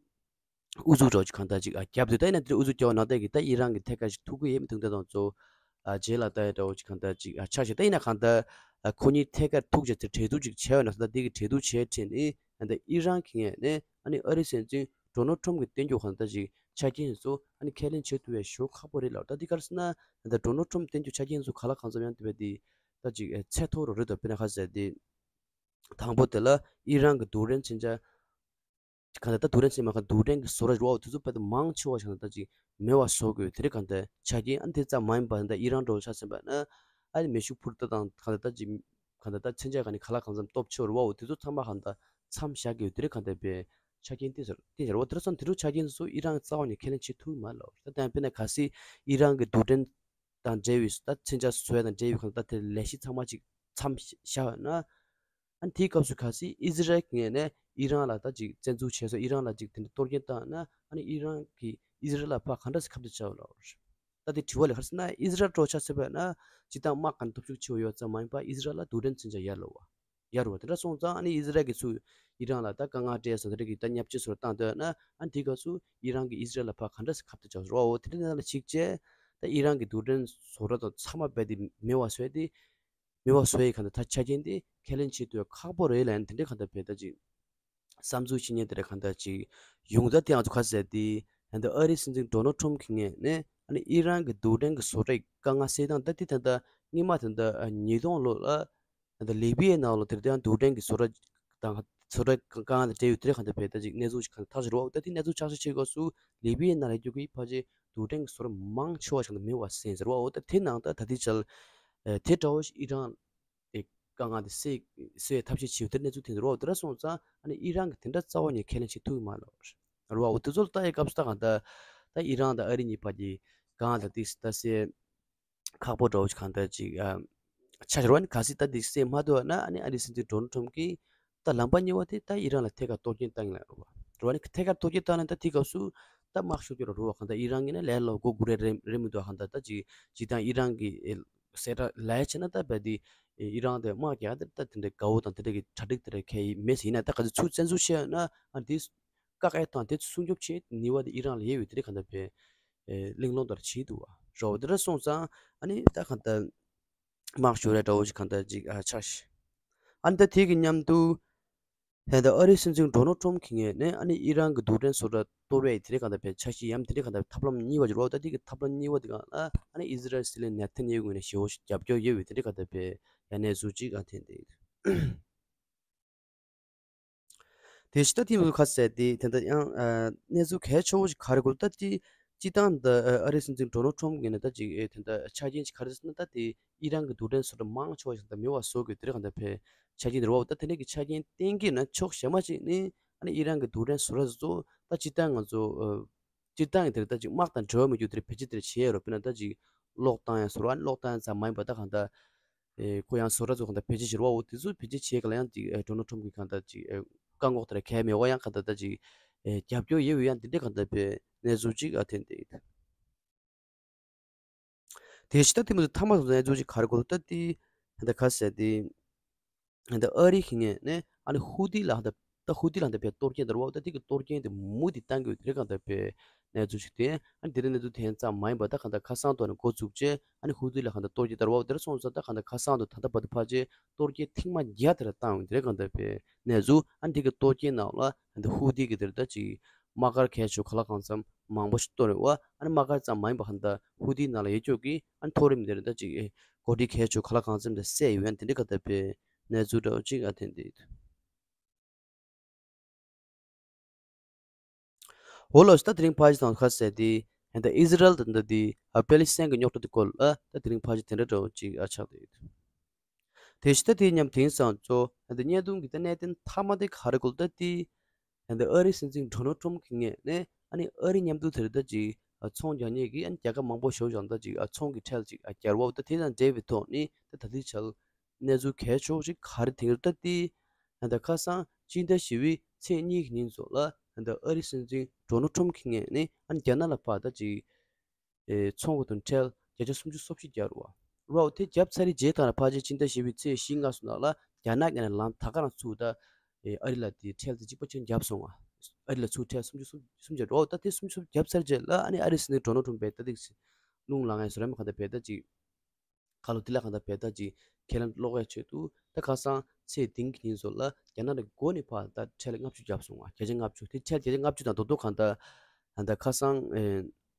ཨུ་ཚུགས་འདྲ་བོ་ཅིག་གང་ལྟར་ཅིག་ཨ་བརྒྱབ་དུས་ད་ཡིན་ན་དེ་ཨུ་ཚུགས་རྒྱབ་ནང་ལྟ་གི་ད་ཨི་རན་གྱི་ཐད་ཀར་ཞིག་ཐུག་གི་ཡོད་མེད་ཐུག་ད་དང་ཚོ་ཨ་རྗེས་ལ་ལྟ་ཡི་འདྲ་བོ་ཅིག་གང་ལྟར་ཅིག་ཨ་ཆགས་ཤིག་ད་ཡིན་ན་གང་ལྟར་ཨ་ཁོ་གཉིས་ཐད་ཀར་ཐུག་བྱས་ཚེ་གྲོས་བསྡུར་ཅིག་བྱས་ཡོད་ན་ད་དེ་གི་གྲོས་བསྡུར་བྱས་ཁྲིད་ནི་ཨ་ད་ཨི་རན་གྱི་ངོས་ནས་ཨ་ནི་ཨ་རིའི་སྲིད་འཛིན་ཌོ་ནལ་ཊམ་གྱི་བསྟན་རྒྱུ་གང་ལྟར་ཅིག་ཆ་རྐྱེན་ཚོ་ཨ་ནི་ཁས་ལེན་བྱེད་ཐུབ་པའི་ཞོ་ཁག་པོ་རེད་ལ་ད་དེ་གར་སོང་ན་ཨ་ད་ཌོ་ནལ་ཊམ་བསྟན་རྒྱུ་ཆ་རྐྱེན་ཚོ་ག་ལ་གང་འཚམ་ཡང་དེ་བས་དེ་ད་ཅིག་ཨ་ཚད་མཐོ་རུ་རེད་དོ། དཔེར་ན་ཁ་ཟེར་དེ། དང་པོ་དེ་ལ་ཨི་རན་གྱི་རྡུལ་ཕྲན་མཚོན་ཆ། གང་ལྟར་ད་རྡུལ་ཕྲན་ཟེར་མ་གང་རྡུལ་ཕྲན་གྱི་བཟོ་གྲྭ་རེད་བ། དེ་ཚོ་དཔེ་དེ་མང་ཆེ་བ་ཞིག་ད་ཅིག་མེད་པ་བཟོ་དགོས་དེ་རེད། གང་ལྟར་ཆ་རྐྱེན་ཨ་དེ་ཙམ་མ་ཡིན་པ་ད་ཨི་རན་འདྲ་བོ་ཆ་ཟིན་པ་ན་ཨ་ནི་མེ་ཤུགས་འཕུར་མདའ་དང་གང་ལྟར་ད་ཅིག་གང་ལྟར་ད་མཚོན་ཆ་ག་ནི་ག་ལ་གང་འཚམ་སྟོབས་ཆེ་བ་རེད་བ། དེ་ཚོ་ཚང་མ་གང་ལྟར་མཚམས་བཞག་དགོས་དེ་རེད། གང་ལྟར་པའི་ཆ་རྐྱེན་དེ་ཟེར་དེ་ཟེར་བ་དེ་ར་སོང་དེ་ཚོ་ཆ་རྐྱེན་དེ་ཚོ་ཨི་རན་གྱི་རྩ་བ་ནས་ཁས་ལེན་བྱེད་ཐུབ་ཀྱི་མ་རེད་ལ། ད་དཔེར་ན་གལ་སྲིད་ཨི་རན་གྱི་རྡུལ་ཕྲན་དང་འབྲེལ་བའི་ད་མཚོན་ཆ་བཟོ་ཡ་དང་འབྲེལ་བའི་གང་ལྟར་དེ་ལས་གཞི་ཚང་མ་ཅིག་མཚམས་བཞག་ཡོད་ན། ཨ་ནི་དེའི་སྐབས་སུ་གལ་སྲིད་ཨི་ཟི་རལ་གྱི་ངོས་ནས་ཨི་རན་ལ་ད་ཅིག་བཙན་འཛུལ་བྱས་སོང་། ཨི་རན་ལ་ཅིག་དེ་འདྲ་གཏོར་སྐྱོན་བཏང་ན་ཨ་ནི་ཨི་རན་གྱིས་ཨི་ཟི་རལ་ལ་ཕར་ག་འདྲ་སེ་ཁ་གཏད་བཅག་ཡོད་ལ། ད་དེ་དྲི་བ་ལས་ག་རེ་ཟེར་ན་ཨི་ཟི་རལ་འདྲ་བོ་ཆ་བཞག་པ་ཡིན་ན་སྤྱིར་བཏང་དམག་གི་སྟོབས་ཤུགས་ཆེ་བ་ཡོད་ཙམ་མ་ཡིན་པར་ཨི་ཟི་རལ་ལ་རྡུལ་ཕྲན་མཚོན་ཆ་ཡར་ལོ་བ་ཡར་བ་དེ་འདྲ་སོང་ཙང་ཨ་ནི་ཨི་ཟི་རལ་གྱིས་ཚུར་ཨི་རན་ལ་ད་དཀའ་ངལ་སྤྲད་སོང་། དེ་འདྲ་གི་ད་བརྙས་བཅོས་སོགས་བཏང་འདོད་ན་ཨ་ནི་དེའི་སྐབས་སུ་ཨི་རན་གྱིས་ཨི་ཟི་རལ་ལ་ཕར་ག་འདྲ་སེ་ཁ་གཏད་བཅག་རོགས་འོ་དེ་འདྲ་ནང་ལ་གཅིག་བྱས། ད་ཨི་རན་གྱི་རྡུལ་ཕྲན་བཟོ་གྲྭ་དང་ཚང་མ་རྦད་དེ་མེད་པ་བཟོས་ཏེ། མེད་པ་བཟོ་ཡི་གང་ལྟར་ད་ཆ་རྐྱེན་དེ་ཁས་ལེན་བྱེད་ཐུབ་ཡ་ཁག་པོ་རེད་ལབ་ཡ་དེ་འདྲའི་གང་ལྟར་བེད་ད་ཅིག་བསམ་ཚུལ་བྱེད་མཁན་དེ་འདྲ་གང་ལྟར་ཅིག་ཡོང་ད་དེ་ང་ཚོ་ག་ཟེར་དེ་ད་ལྟ་ཨ་རིའི་སྲིད་འཛིན་ཌོ་ནལ་ཊམ་གྱི་ངོས་ནས་ཨ་ནི་ཨི་རན་གྱི་རྡུལ་ཕྲན་གྱི་བཟོ་གྲྭའི་དཀའ་ངལ་སེལ་སྟངས་ད་དེ་ད་ལྟ་སྔོན་མ་ད་ལྟ་ཉིས་སྟོང་ལོ་ལ་ད་ལྟ་ལི་བི་ཡའི་ནང་ལ་དེར་ད་ཡང་རྡུལ་ཕྲན་གྱི་བཟོ་གྲྭ་དང་བཟོ་གྲྭ་དཀའ་ངལ་དང་འབྲེལ་ཡོད་དེ་འདྲ་གང་ལྟར་བེད་ད་ཅིག་གནས་ཚུལ་ཞིག་གང་ལྟར་ཐག་བཅད་རོགས། ད་དེ་གནས་ཚུལ་ཆགས་ས་ཆེ་སྐབས་སུ་ལི་བི་ཡའི་ནང་ལ་རྒྱུ་གི་ཕལ་ཆེར་རྡུལ་ཕྲན་གྱི་བཟོ་གྲྭ་མང་ཆེ་བ་ཞིག་ད་མེད་པ་བཟོས་ཟེར་བ། འོ་ད་དེ་ནང་ད་ད་ལྟའི་ཆར་ཨེ་དེ་འདྲ་བོ་ཞིག་ཨི་རན་དེ་དཀའ་ངལ་དེ་སེལ་སེལ་བའི་ཐབས་ཤེས་བྱེད་ཡོད་དེ་གནས་ཚུལ་ཐོན་འདུག་རོགས། དེ་འདྲ་སོང་ཙང་ཨ་ནི་ཨི་རན་གྱིས་དེ་འདྲ་རྩ་བ་ནས་ཁས་ལེན་བྱེད་ཐུབ་ཀྱི་མ་རེད་རོགས། འོ་དེ་ཚོ་ལ་ལྟ་ཡི་སྐབས་སུ་ད་གང་ལྟར་ད་ཨི་རན་དང་ཨ་རི་གཉིས་བར་གྱི་དཀའ་ངལ་དེ་ད་སེལ་ཁག་པོ་འདྲ་བོ་ཞིག་གང་ལྟར་ཅིག་ཨ་ཆགས་ཤིག་རོགས། ཨ་ནི་གལ་སྲིད་ད་འདི་སེལ་མ་ཐུབ་པ་ན་ཨ་ནི་ཨ་རིའི་སྲིད་འཛིན་ཌོ་ནལ་ཊམ་གྱིས་ད་ལམ་པ་གཉིས་པ་དེ་ད་ཨི་རན་ལ་ཐད་ཀར་གཏོར་སྐྱོན་བཏང་གི་ལ་རོགས། རོགས་ཨ་ནི་ཐད་ཀར་གཏོར་སྐྱོན་བཏང་ན་ད་དེའི་སྐབས་སུ་ད་དམག་ཤོར་རྒྱུ་ལ་རོགས་པ་གང་ལྟར་ཨི་རན་གྱིས་ནི་ལས་སླ་པོ་སྒུག་རེ་རེ་རེ་མི་འདུག་གང་ལྟར་ད་ཅིག་ཅིག་དང་ཨི་རན་གྱི་ཨེ་གསལ་བསྒྲགས་ལས་བྱས་ན་ད་རྦད་དེ་ཨི་རན་དེ་དམག་རྒྱག་དེ་ད་དེ་འདྲའི་དགའ་བོ་དང་དེ་འདྲ་གི་གྲ་སྒྲིག་དེ་འདྲ་གལ་མེད་ཟེར་ཡིན་ན་ད་ག་ཚོད་ཚོད་བཙན་འཛུལ་བྱས་ན་ཨ་འདི་བཀག་ཡ་དང་དེ་སྲུང་སྐྱོབ་བྱེད་ནུས་པ་དེ་ཨི་རན་ལ་ཡོད་པའི་དེ་འདྲ་གང་ལྟར་བས་ཨེ་གླེང་སློང་ལྟར་བྱེད་འདུག་བ། རོགས་དེ་འདྲ་སོང་ཙང་ཨ་ནི་ད་གང་ལྟར་དམག་ཤོར་ཡ་འདྲ་བོ་ཞིག་གང་ལྟར་ཅིག་ཨ་ཆགས་ཤིག་ཨ་ནི་ད་དེ་གི་མཉམ་དུ་ད་ལྟ་ཨ་རིའི་སྲིད་འཛིན་ཌོ་ནལ་ཊམ་གྱི་ངོས་ནས་ཨ་ནི་ཨི་རན་གྱི་རྡུལ་ཕྲན་བཟོ་གྲྭ་གཏོར་བའི་དེ་འདྲ་གང་ལྟར་བས་འཆར་གཞི་ཡམ་དེ་འདྲ་གང་ལྟར་ཐབས་ལམ་གཉིས་པ་ཅིག་རོགས། ད་དེ་གི་ཐབས་ལམ་གཉིས་པ་དེ་གང་ལ་ཨ་ནི་ཨི་ཟི་རལ་སྲིད་བློན་ནེ་ཐན་ཡ་ཧུ་ངོས་ནས་ཞེ་པོ་ཞིག་རྒྱབ་སྐྱོར་ཡོད་པའི་དེ་འདྲ་གང་ལྟར་བས་ཡ་གནས་ཚུལ་ཅིག་ཨ་ཐོན་ཏེ་ཡོད། དེ་ཕྱི་ད་ཐེངས་ཁ་གསལ་ཏེ་དེ་འདྲ་ཡང་གནས་ཚུལ་གལ་ཆེ་བོ་ཞིག་ག་རེ་གོ་ད་དེ་སྤྱི་བཏང་ད་ཨ་རིའི་སྲིད་འཛིན་ཌོ་ནལ་ཊམ་གྱི་ནས་ད་ཅིག་དེ་འདྲ་ཆ་རྐྱེན་ཞིག་ག་རེ་ཟེར་ན་ད་དེ་ཨི་རན་གྱི་རྡུལ་ཕྲན་བཟོ་གྲྭ་མང་ཆེ་བ་ཞིག་ད་མེད་པ་བཟོ་དགོས་དེ་འདྲ་གང་ལྟར་བས་ཆ་རྐྱེན་དེ་རེད་བ། ད་དེ་འདྲ་གི་ཆ་རྐྱེན་གཏན་འཁེལ་ན་ཕྱོགས་གཞན་མ་ཞིག་ནས་ཨ་ནི་ཨི་རན་གྱི་རྡུལ་ཕྲན་བཟོ་གྲྭ་ཚོ་ད་སྤྱི་བཏང་ང་ཚོ་སྤྱིར་བཏང་གི་དེར་ད་ཅིག་དམག་དང་འབྲེལ་བ་མེད་རྒྱུ་དེར་བེད་སྤྱོད་དེར་བྱེད་ཡ་རོ། དཔེར་ན་ད་ཅིག་གློག་བཏང་ཡ་སོགས་ར། ཨ་ནི་གློག་བཏང་ཡ་ཙམ་མ་ཡིན་པ་ད་གང་ལྟར་ཨེ་ཁོ་ཡང་བཟོ་གྲྭ་ཚོ་གང་ལྟར་བེད་སྤྱོད་བྱེད་རོགས། འོ་དེ་ཚོ་བེད་སྤྱོད་བྱེད་ག་ལ་ཡང་ཅིག་ཨེ་ཌོ་ནལ་ཊམ་གྱིས་གང་ལྟར་ཅིག་ཨེ་བཀག་འགོག་དེར་གལ་མེད་པ་ཡང་གང་ལྟར་ད་ཅིག་ཨེ་རྒྱབ་སྐྱོར་ཡོད་པའི་ཡང་དེ་འདྲའི་གང་ལྟར་བའི་གནས་ཚུལ་ཅིག་ཨ་ཐོན་ཏེ་ཡོད། དེ་ཕྱི་ད་དེ་མ་ཚད་མཐའ་མ་སོང་ཙང་གནས་ཚུལ་ཅིག་ག་རེ་གོ་ད་དེ་ད་ག་ཟེར་དེ། ད་ཨ་རི་གི་ངོས་ནས་ཨ་ནི་ཧུ་ཏི་ལ་ད་ད་ཧུ་ཏི་ལ་ད་པའི་གཏོར་སྐྱོན་དར་བ་ད་དེ་གི་གཏོར་སྐྱོན་དེ་མུ་མཐུད་བཏང་གི་ཡོད་དེ་རེད། གང་ལྟར་པའི་གནས་ཚུལ་ཞིག་དེ་ཨ་ནི་དེ་རིང་གནས་ཚུལ་དེ་ཙམ་མ་ཡིན་པ་ད་གང་ལྟར་ཁ་སང་ཐོག་ནས་འགོ་བཙུགས་རྗེས་ཨ་ནི་ཧུ་ཏི་ལ་གང་ལྟར་གཏོར་སྐྱོན་དར་བ་དེར་སོང་ཙང་ད་གང་ལྟར་ཁ་སང་ཐོག་ད་ལྟ་བར་དུ་ཕལ་ཆེར་གཏོར་སྐྱོན་ཐེངས་མ་བརྒྱ་དེ་ལ་བཏང་ཡོད་དེ་རེད། གང་ལྟར་པའི་གནས་ཚུལ་ཨ་ནི་དེ་གི་གཏོར་སྐྱོན་ནང་ལ་ད་ཧུ་ཏི་གི་དེར་ད་ཅིག་དམག་སྒར་གལ་ཆེ་ག་ལ་གང་འཚམ་མང་པོ་ཞིག་གཏོར་ཡོད་པ། ཨ་ནི་དམག་སྒར་ཙམ་མ་ཡིན་པ་གང་ལྟར་ཧུ་ཏི་ནང་ལ་ཡོད་ཆོག་གི་ཨ་ནི་མཐོ་རིམ་དེར་ད་ཅིག་འགོ་ཁྲིད་གལ་ཆེ་ག་ལ་གང་འཚམ་དེ་བསད་ཡོད། ཨ་ནི་དེ་འདྲ་ག་ད་པའི་གནས་ཚུལ་འདྲ་བོ་ཅིག་ཨ་ཐོན་ཏེ་ཡོད། འོ་ལགས་སོ། ད་དེ་རིང་ཕར་ཅིག་དང་ཁ་གསལ་ཏེ་ད་ཨི་ཟི་རལ་དང་ད་དེ་ཨ་པེ་ལི་སི་ཐན་གྱི་རྙོག་དྲ་དེ་སྐོར་ལ་ད་དེ་རིང་ཕར་ཅིག་དེ་འདྲ་འདྲ་བོ་ཅིག་ཨ་ཆགས་ཏེ་ཡོད། དེ་བཞིན་ད་དེ་མཉམ་དེང་སང་ཚོ་ད་བརྙན་ཐུང་གི་ད་གནད་དོན་མཐའ་མ་དེ་ག་རེ་གོ་ད་དེ། ད་ཨ་རིའི་སྲིད་འཛིན་ཌོ་ནལ་ཊམ་གྱི་ངོས་ནས་ཨ་ནི་ཨ་རི་མཉམ་དུ་དེར་ད་ཅིག་ཚོང་རྒྱག་མཁན་གྱི་ཨ་ནི་རྒྱལ་ཁབ་མང་པོ་ཞུགས་ཀྱང་ད་ཅིག་ཚོང་གི་ཁྲལ་ཅིག་བསྐྱར་བ་ད་དེ་དང་འབྲེལ་བའི་ཐོག་ནས་ད་ད་ལྟའི་ཆར་གནས་ཚུལ་གལ་ཆེ་བོ་ཞིག་ག་རེ་དེང་རབས་ད་དེ། ད་ཁ་སང་སྤྱི་ཟླ་བཞི་པའི་ཚེས་གཉིས་ཀྱི་ཉིན་ཚོ་ལ་ད་ཨ་རིའི་སྲིད་འཛིན་ཌོ་ནལ་ཊམ་གྱི་ངོས་ནས་ཨ་ནི་རྒྱ་ནག་ལ་ཕར་ད་ཅིག་ཨེ་ཚོང་གི་དོན་ཁྲལ་བརྒྱ་ཆ་སུམ་ཅུ་སོ་བཞི་བརྒྱབ་རེད་བ། རེད་བ། དེ་བརྒྱབ་ཚར་རེད་རྗེས་དང་ཕལ་ཆེར་སྤྱི་ཟླ་བཞི་པའི་ཚེས་བཞི་ལྔ་སོང་ན་ལ་རྒྱ་ནག་གི་ནས་ལམ་ད་ག་རང་ཚུགས་ད། ཨེ་ཨ་རི་ལ་དེ་ཁྲལ་དེ་གཅིག་པ་ཆེན་བརྒྱབ་སོང་བ། ཨ་རི་ལ་ཚུགས་ཁྲལ་སུམ་ཅུ་སོ་བཞི་བརྒྱབ་རེད་བ། ད་དེ་སུམ་ཅུ་སོ་བཞི་བརྒྱབ་ཚར་རྗེས་ལ་ཨ་ནི་ཨ་རིའི་སྲིད་འཛིན་ཌོ་ནལ་ཊམ་ཕར་ད་ཏིག་རླུང་ལངས་ཡས་སུ་རེད་མ་ག་ད་ཕར་ད་ཅིག་ཁ་ལོ་དེ་ལ་གང་ལྟར་བས་ད་ཅིག་ཁས་ལེན་སློག་ཡ་ཆེད་དུ་ད་ཁ་སང་ཚེས་བདུན་གྱི་ཉིན་ཚོ་ལ་རྒྱ་ནག་ནས་མགོ་ནས་ཕར་ད་ཁྲལ་ལྔ་བཅུ་བརྒྱབ་སོང་བ། བརྒྱ་ཆ་ལྔ་བཅུ་དེ་ཁྲལ་བརྒྱ་ཆ་ལྔ་བཅུ་དང་རྡོག་རྡོག་གང་ལྟར་ད་ཁ་སང་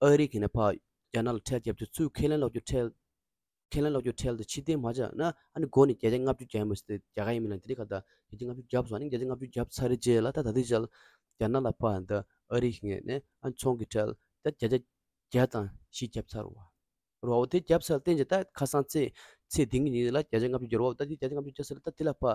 ཨ་རི་གི་ནས་ཕར་རྒྱ་ནག་ལ་ཁྲལ་བརྒྱབ་དུས་ཚུར་ཁས་ལེན་སློག་རྒྱུ་ཁྲལ་ཁས་ལེན་སློག་རྒྱུ་ཁྲལ་དེ་ཕྱིར་འཐེན་མ་བྱས་ན་ཨ་ནི་མགོ་ནས་བརྒྱ་ཆ་ལྔ་བཅུ་རྒྱག་ཡིན་པ་ཟེར་ཏེ་རྒྱག་ག་ཡིན་མིན་ལ་དེ་རིང་གང་ལྟར་བརྒྱ་ཆ་ལྔ་བཅུ་བརྒྱབ་སོང་། ཨ་ནི་བརྒྱ་ཆ་ལྔ་བཅུ་བརྒྱབ་ཚར་རྗེས་ལ་ད་ད་ལྟའི་ཆར་རྒྱ་ནག་ལ་ཕར་ད་ཨ་རི་གི་ངོས་ནས་ཨ་ནི་ཚོང་གི་ཁྲལ་ད་བརྒྱ་ཆ་བརྒྱ་དང་བཞི་བརྒྱབ་ཚར་བ། རོ་དེ་བརྒྱབ་ཚར་བརྟེན་ཅིག་ད་ཁ་སང་ཚེ་ཚེ་འདི་གི་ཉིན་ལ་བརྒྱ་ཆ་ལྔ་བཅུ་བརྒྱབ་རོ། ད་དེ་བརྒྱ་ཆ་ལྔ་བཅུ་བརྒྱབ་ཚར་ལ་ད་དེ་ལ་ཕ་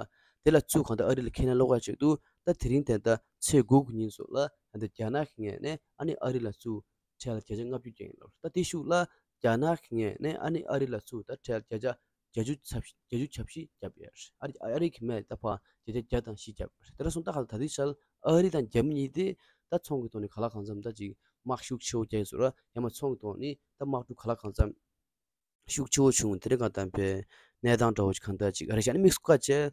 དེ་ལ་ཚུར་གང་ལྟར་ཨ་རི་ལ་ཁས་ལེན་སློག་ཡ་ཆེད་དུ་ད་དེ་རིང་དེ་ད་ཚེ་དགུ་གི་ཉིན་སོགས་ལ་ད་རྒྱ་ནག་གི་ངོས་ནས་ཨ་ནི་ཨ་རི་ལ་ཚུར་ཁྲལ་བརྒྱ་ཆ་ལྔ་བཅུ་བརྒྱབ་ཡིན་ལ། ད་དེ་ཤུགས་ལ་རྒྱ་ནག་གི་ངོས་ནས་ཨ་ནི་ཨ་རི་ལ་ཚུར་ད་ཁྲལ་བརྒྱ་ཆ་བརྒྱད་ཅུ་ཚབ་བརྒྱད་ཅུ་ཚབ་བཞི་བརྒྱབ་ཡོད། ཨ་རི་ཨ་རི་གི་མས་ད་ཕ་བརྒྱ་ཆ་བརྒྱ་དང་བཞི་བརྒྱབ་ཡོད། དེ་ལ་སོང་ད་ག་ལ་ད་དེ་ཤལ་ཨ་རི་དང་རྒྱ་མི་གཉིས་དེ་ད་ཚོང་གི་ཐོག་ནས་ག་ལ་གང་འཚམ་ད་ཅིག་དམག་ཤུགས་ཆེ་བོ་རྒྱག་ཡིན་ཟེར་ར། ཡང་མ་ཚོང་གི་ཐོག་ནས་ད་དམག་འཁྲུག་ག་ལ་གང་འཚམ་ཤུགས་ཆེ་བོ་བྱུང་། དེ་རིང་གང་ལྟར་པའི་གནས་སྟངས་འདྲ་བོ་ཞིག་གང་ལྟར་ཅིག་ཨ་རི་ཤ་ནི་དམིགས་སུ་བཀར་བྱས།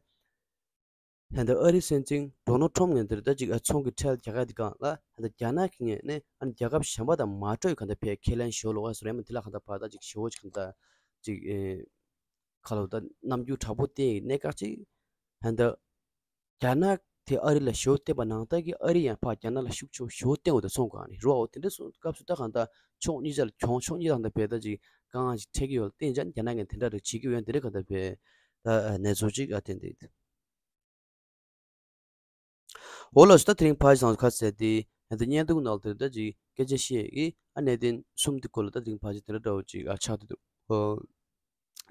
ད་ལྟ་ཨ་རིའི་སྲིད་འཛིན་ཌོ་ནལ་ཊམ་ངོས་འདིར་ད་ཅིག་ཨ་ཚོང་གི་ཁྲལ་རྒྱག་ཡ་དེ་སྒང་ལ་ད་ལྟ་རྒྱ་ནག་གི་ངོས་ནས་ཨ་ནི་རྒྱལ་ཁབ་གཞན་པ་དང་མ་འདྲ་བའི་གང་ལྟར་ཕའི་ཁས་ལེན་ཞུ་ལོག་ཡ་སོ་རེད་མ། དེ་ལ་གང་ལྟར་ཕར་ད་ཅིག་ཞུ་བོ་ཅིག་གང་ལྟར་ཅིག་ཨེ་ག་ལོ་ད་རྣམ་འགྱུར་དྲག་པོ་བསྟན་ཡི་གནད་འགག་ཅིག་ད་ལྟ་རྒྱ་ནག་དེ་ཨ་རི་ལ་ཞུ་བོ་བསྟན་པ་ནང་ལྟར་གྱི་ཨ་རི་ཡང་ཕར་རྒྱ་ནག་ལ་ཤུགས་ཆེ་བོ་ཞུ་བོ་བསྟན་འོ་ད་ཚོང་གང་རེད་རོ། འོ་དེ་འདྲ་སོང་སྐབས་སུ་ད་གང་ལྟར་ཕྱོགས་གཉིས་ཆར་གྱོང་ཕྱོགས་གཉིས་གང་ལྟར་ཕའི་ད་ཅིག་དཀའ་ངལ་ཅིག་འཕྲད་ཀྱི་ཡོད་ལ་བརྟེན་ཅང་རྒྱ་ནག་གིས་དེ་འདྲ་རེ་བྱེད་ཀྱི་ཡོད་དེ་རེད་གང་ལྟར་ཕའི་ད་གནས་ཚུལ་ཅིག་ཨ་བསྟན་ཏེ། འོ་ལགས་སོ། ད་དེ་རིང་ཕལ་ཆེར་ང་ཚོ་ཁ་གསལ་ཏེ་ད་ལྟ་བརྙན་ཐུང་ནང་ལ་དེ་ད་ཅིག་སྐད་ཆ་བཤད་ཀྱི་ཨ་གནད་དོན་གསུམ་དེ་སྐོར་ལ་ད་དེ་རིང་ཕལ་ཆེར་དེ་འདྲ་འདྲ་བོ་ཅིག་ཨ་ཆགས་བསྡད་འདུག་ཨོ།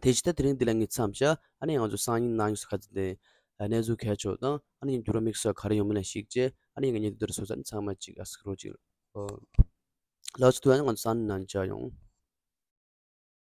དེ་བཞིན་ད་དེ་རིང་འདི་ལ་ངས་མཚམས་བཞག་ཨ་ནི་ང་ཚོ་སང་ཉིན་གནངས་ཉིན་སུ་ཁ་ཚ་དེ་གནས་ཚུལ་གལ་ཆེ་བ་དང་ཨ་ནི་འགྱུར་བ་དམིགས་བསལ་ག་རེ་ཡོང་མིན་ལ་གཞིགས་བྱས་ཨ་ནི་ངས་ཉིན་དེ་འདིར་སོང་ཙང་ཚང་མ་ཅིག་ཨ་གཟིགས་རོགས་ཅིག་ཨོ། ལགས་སོ། དུ་ཨ་ནི་ང་ཚོ་སང་ཉིན་ནང་མཇལ་ཡོང་།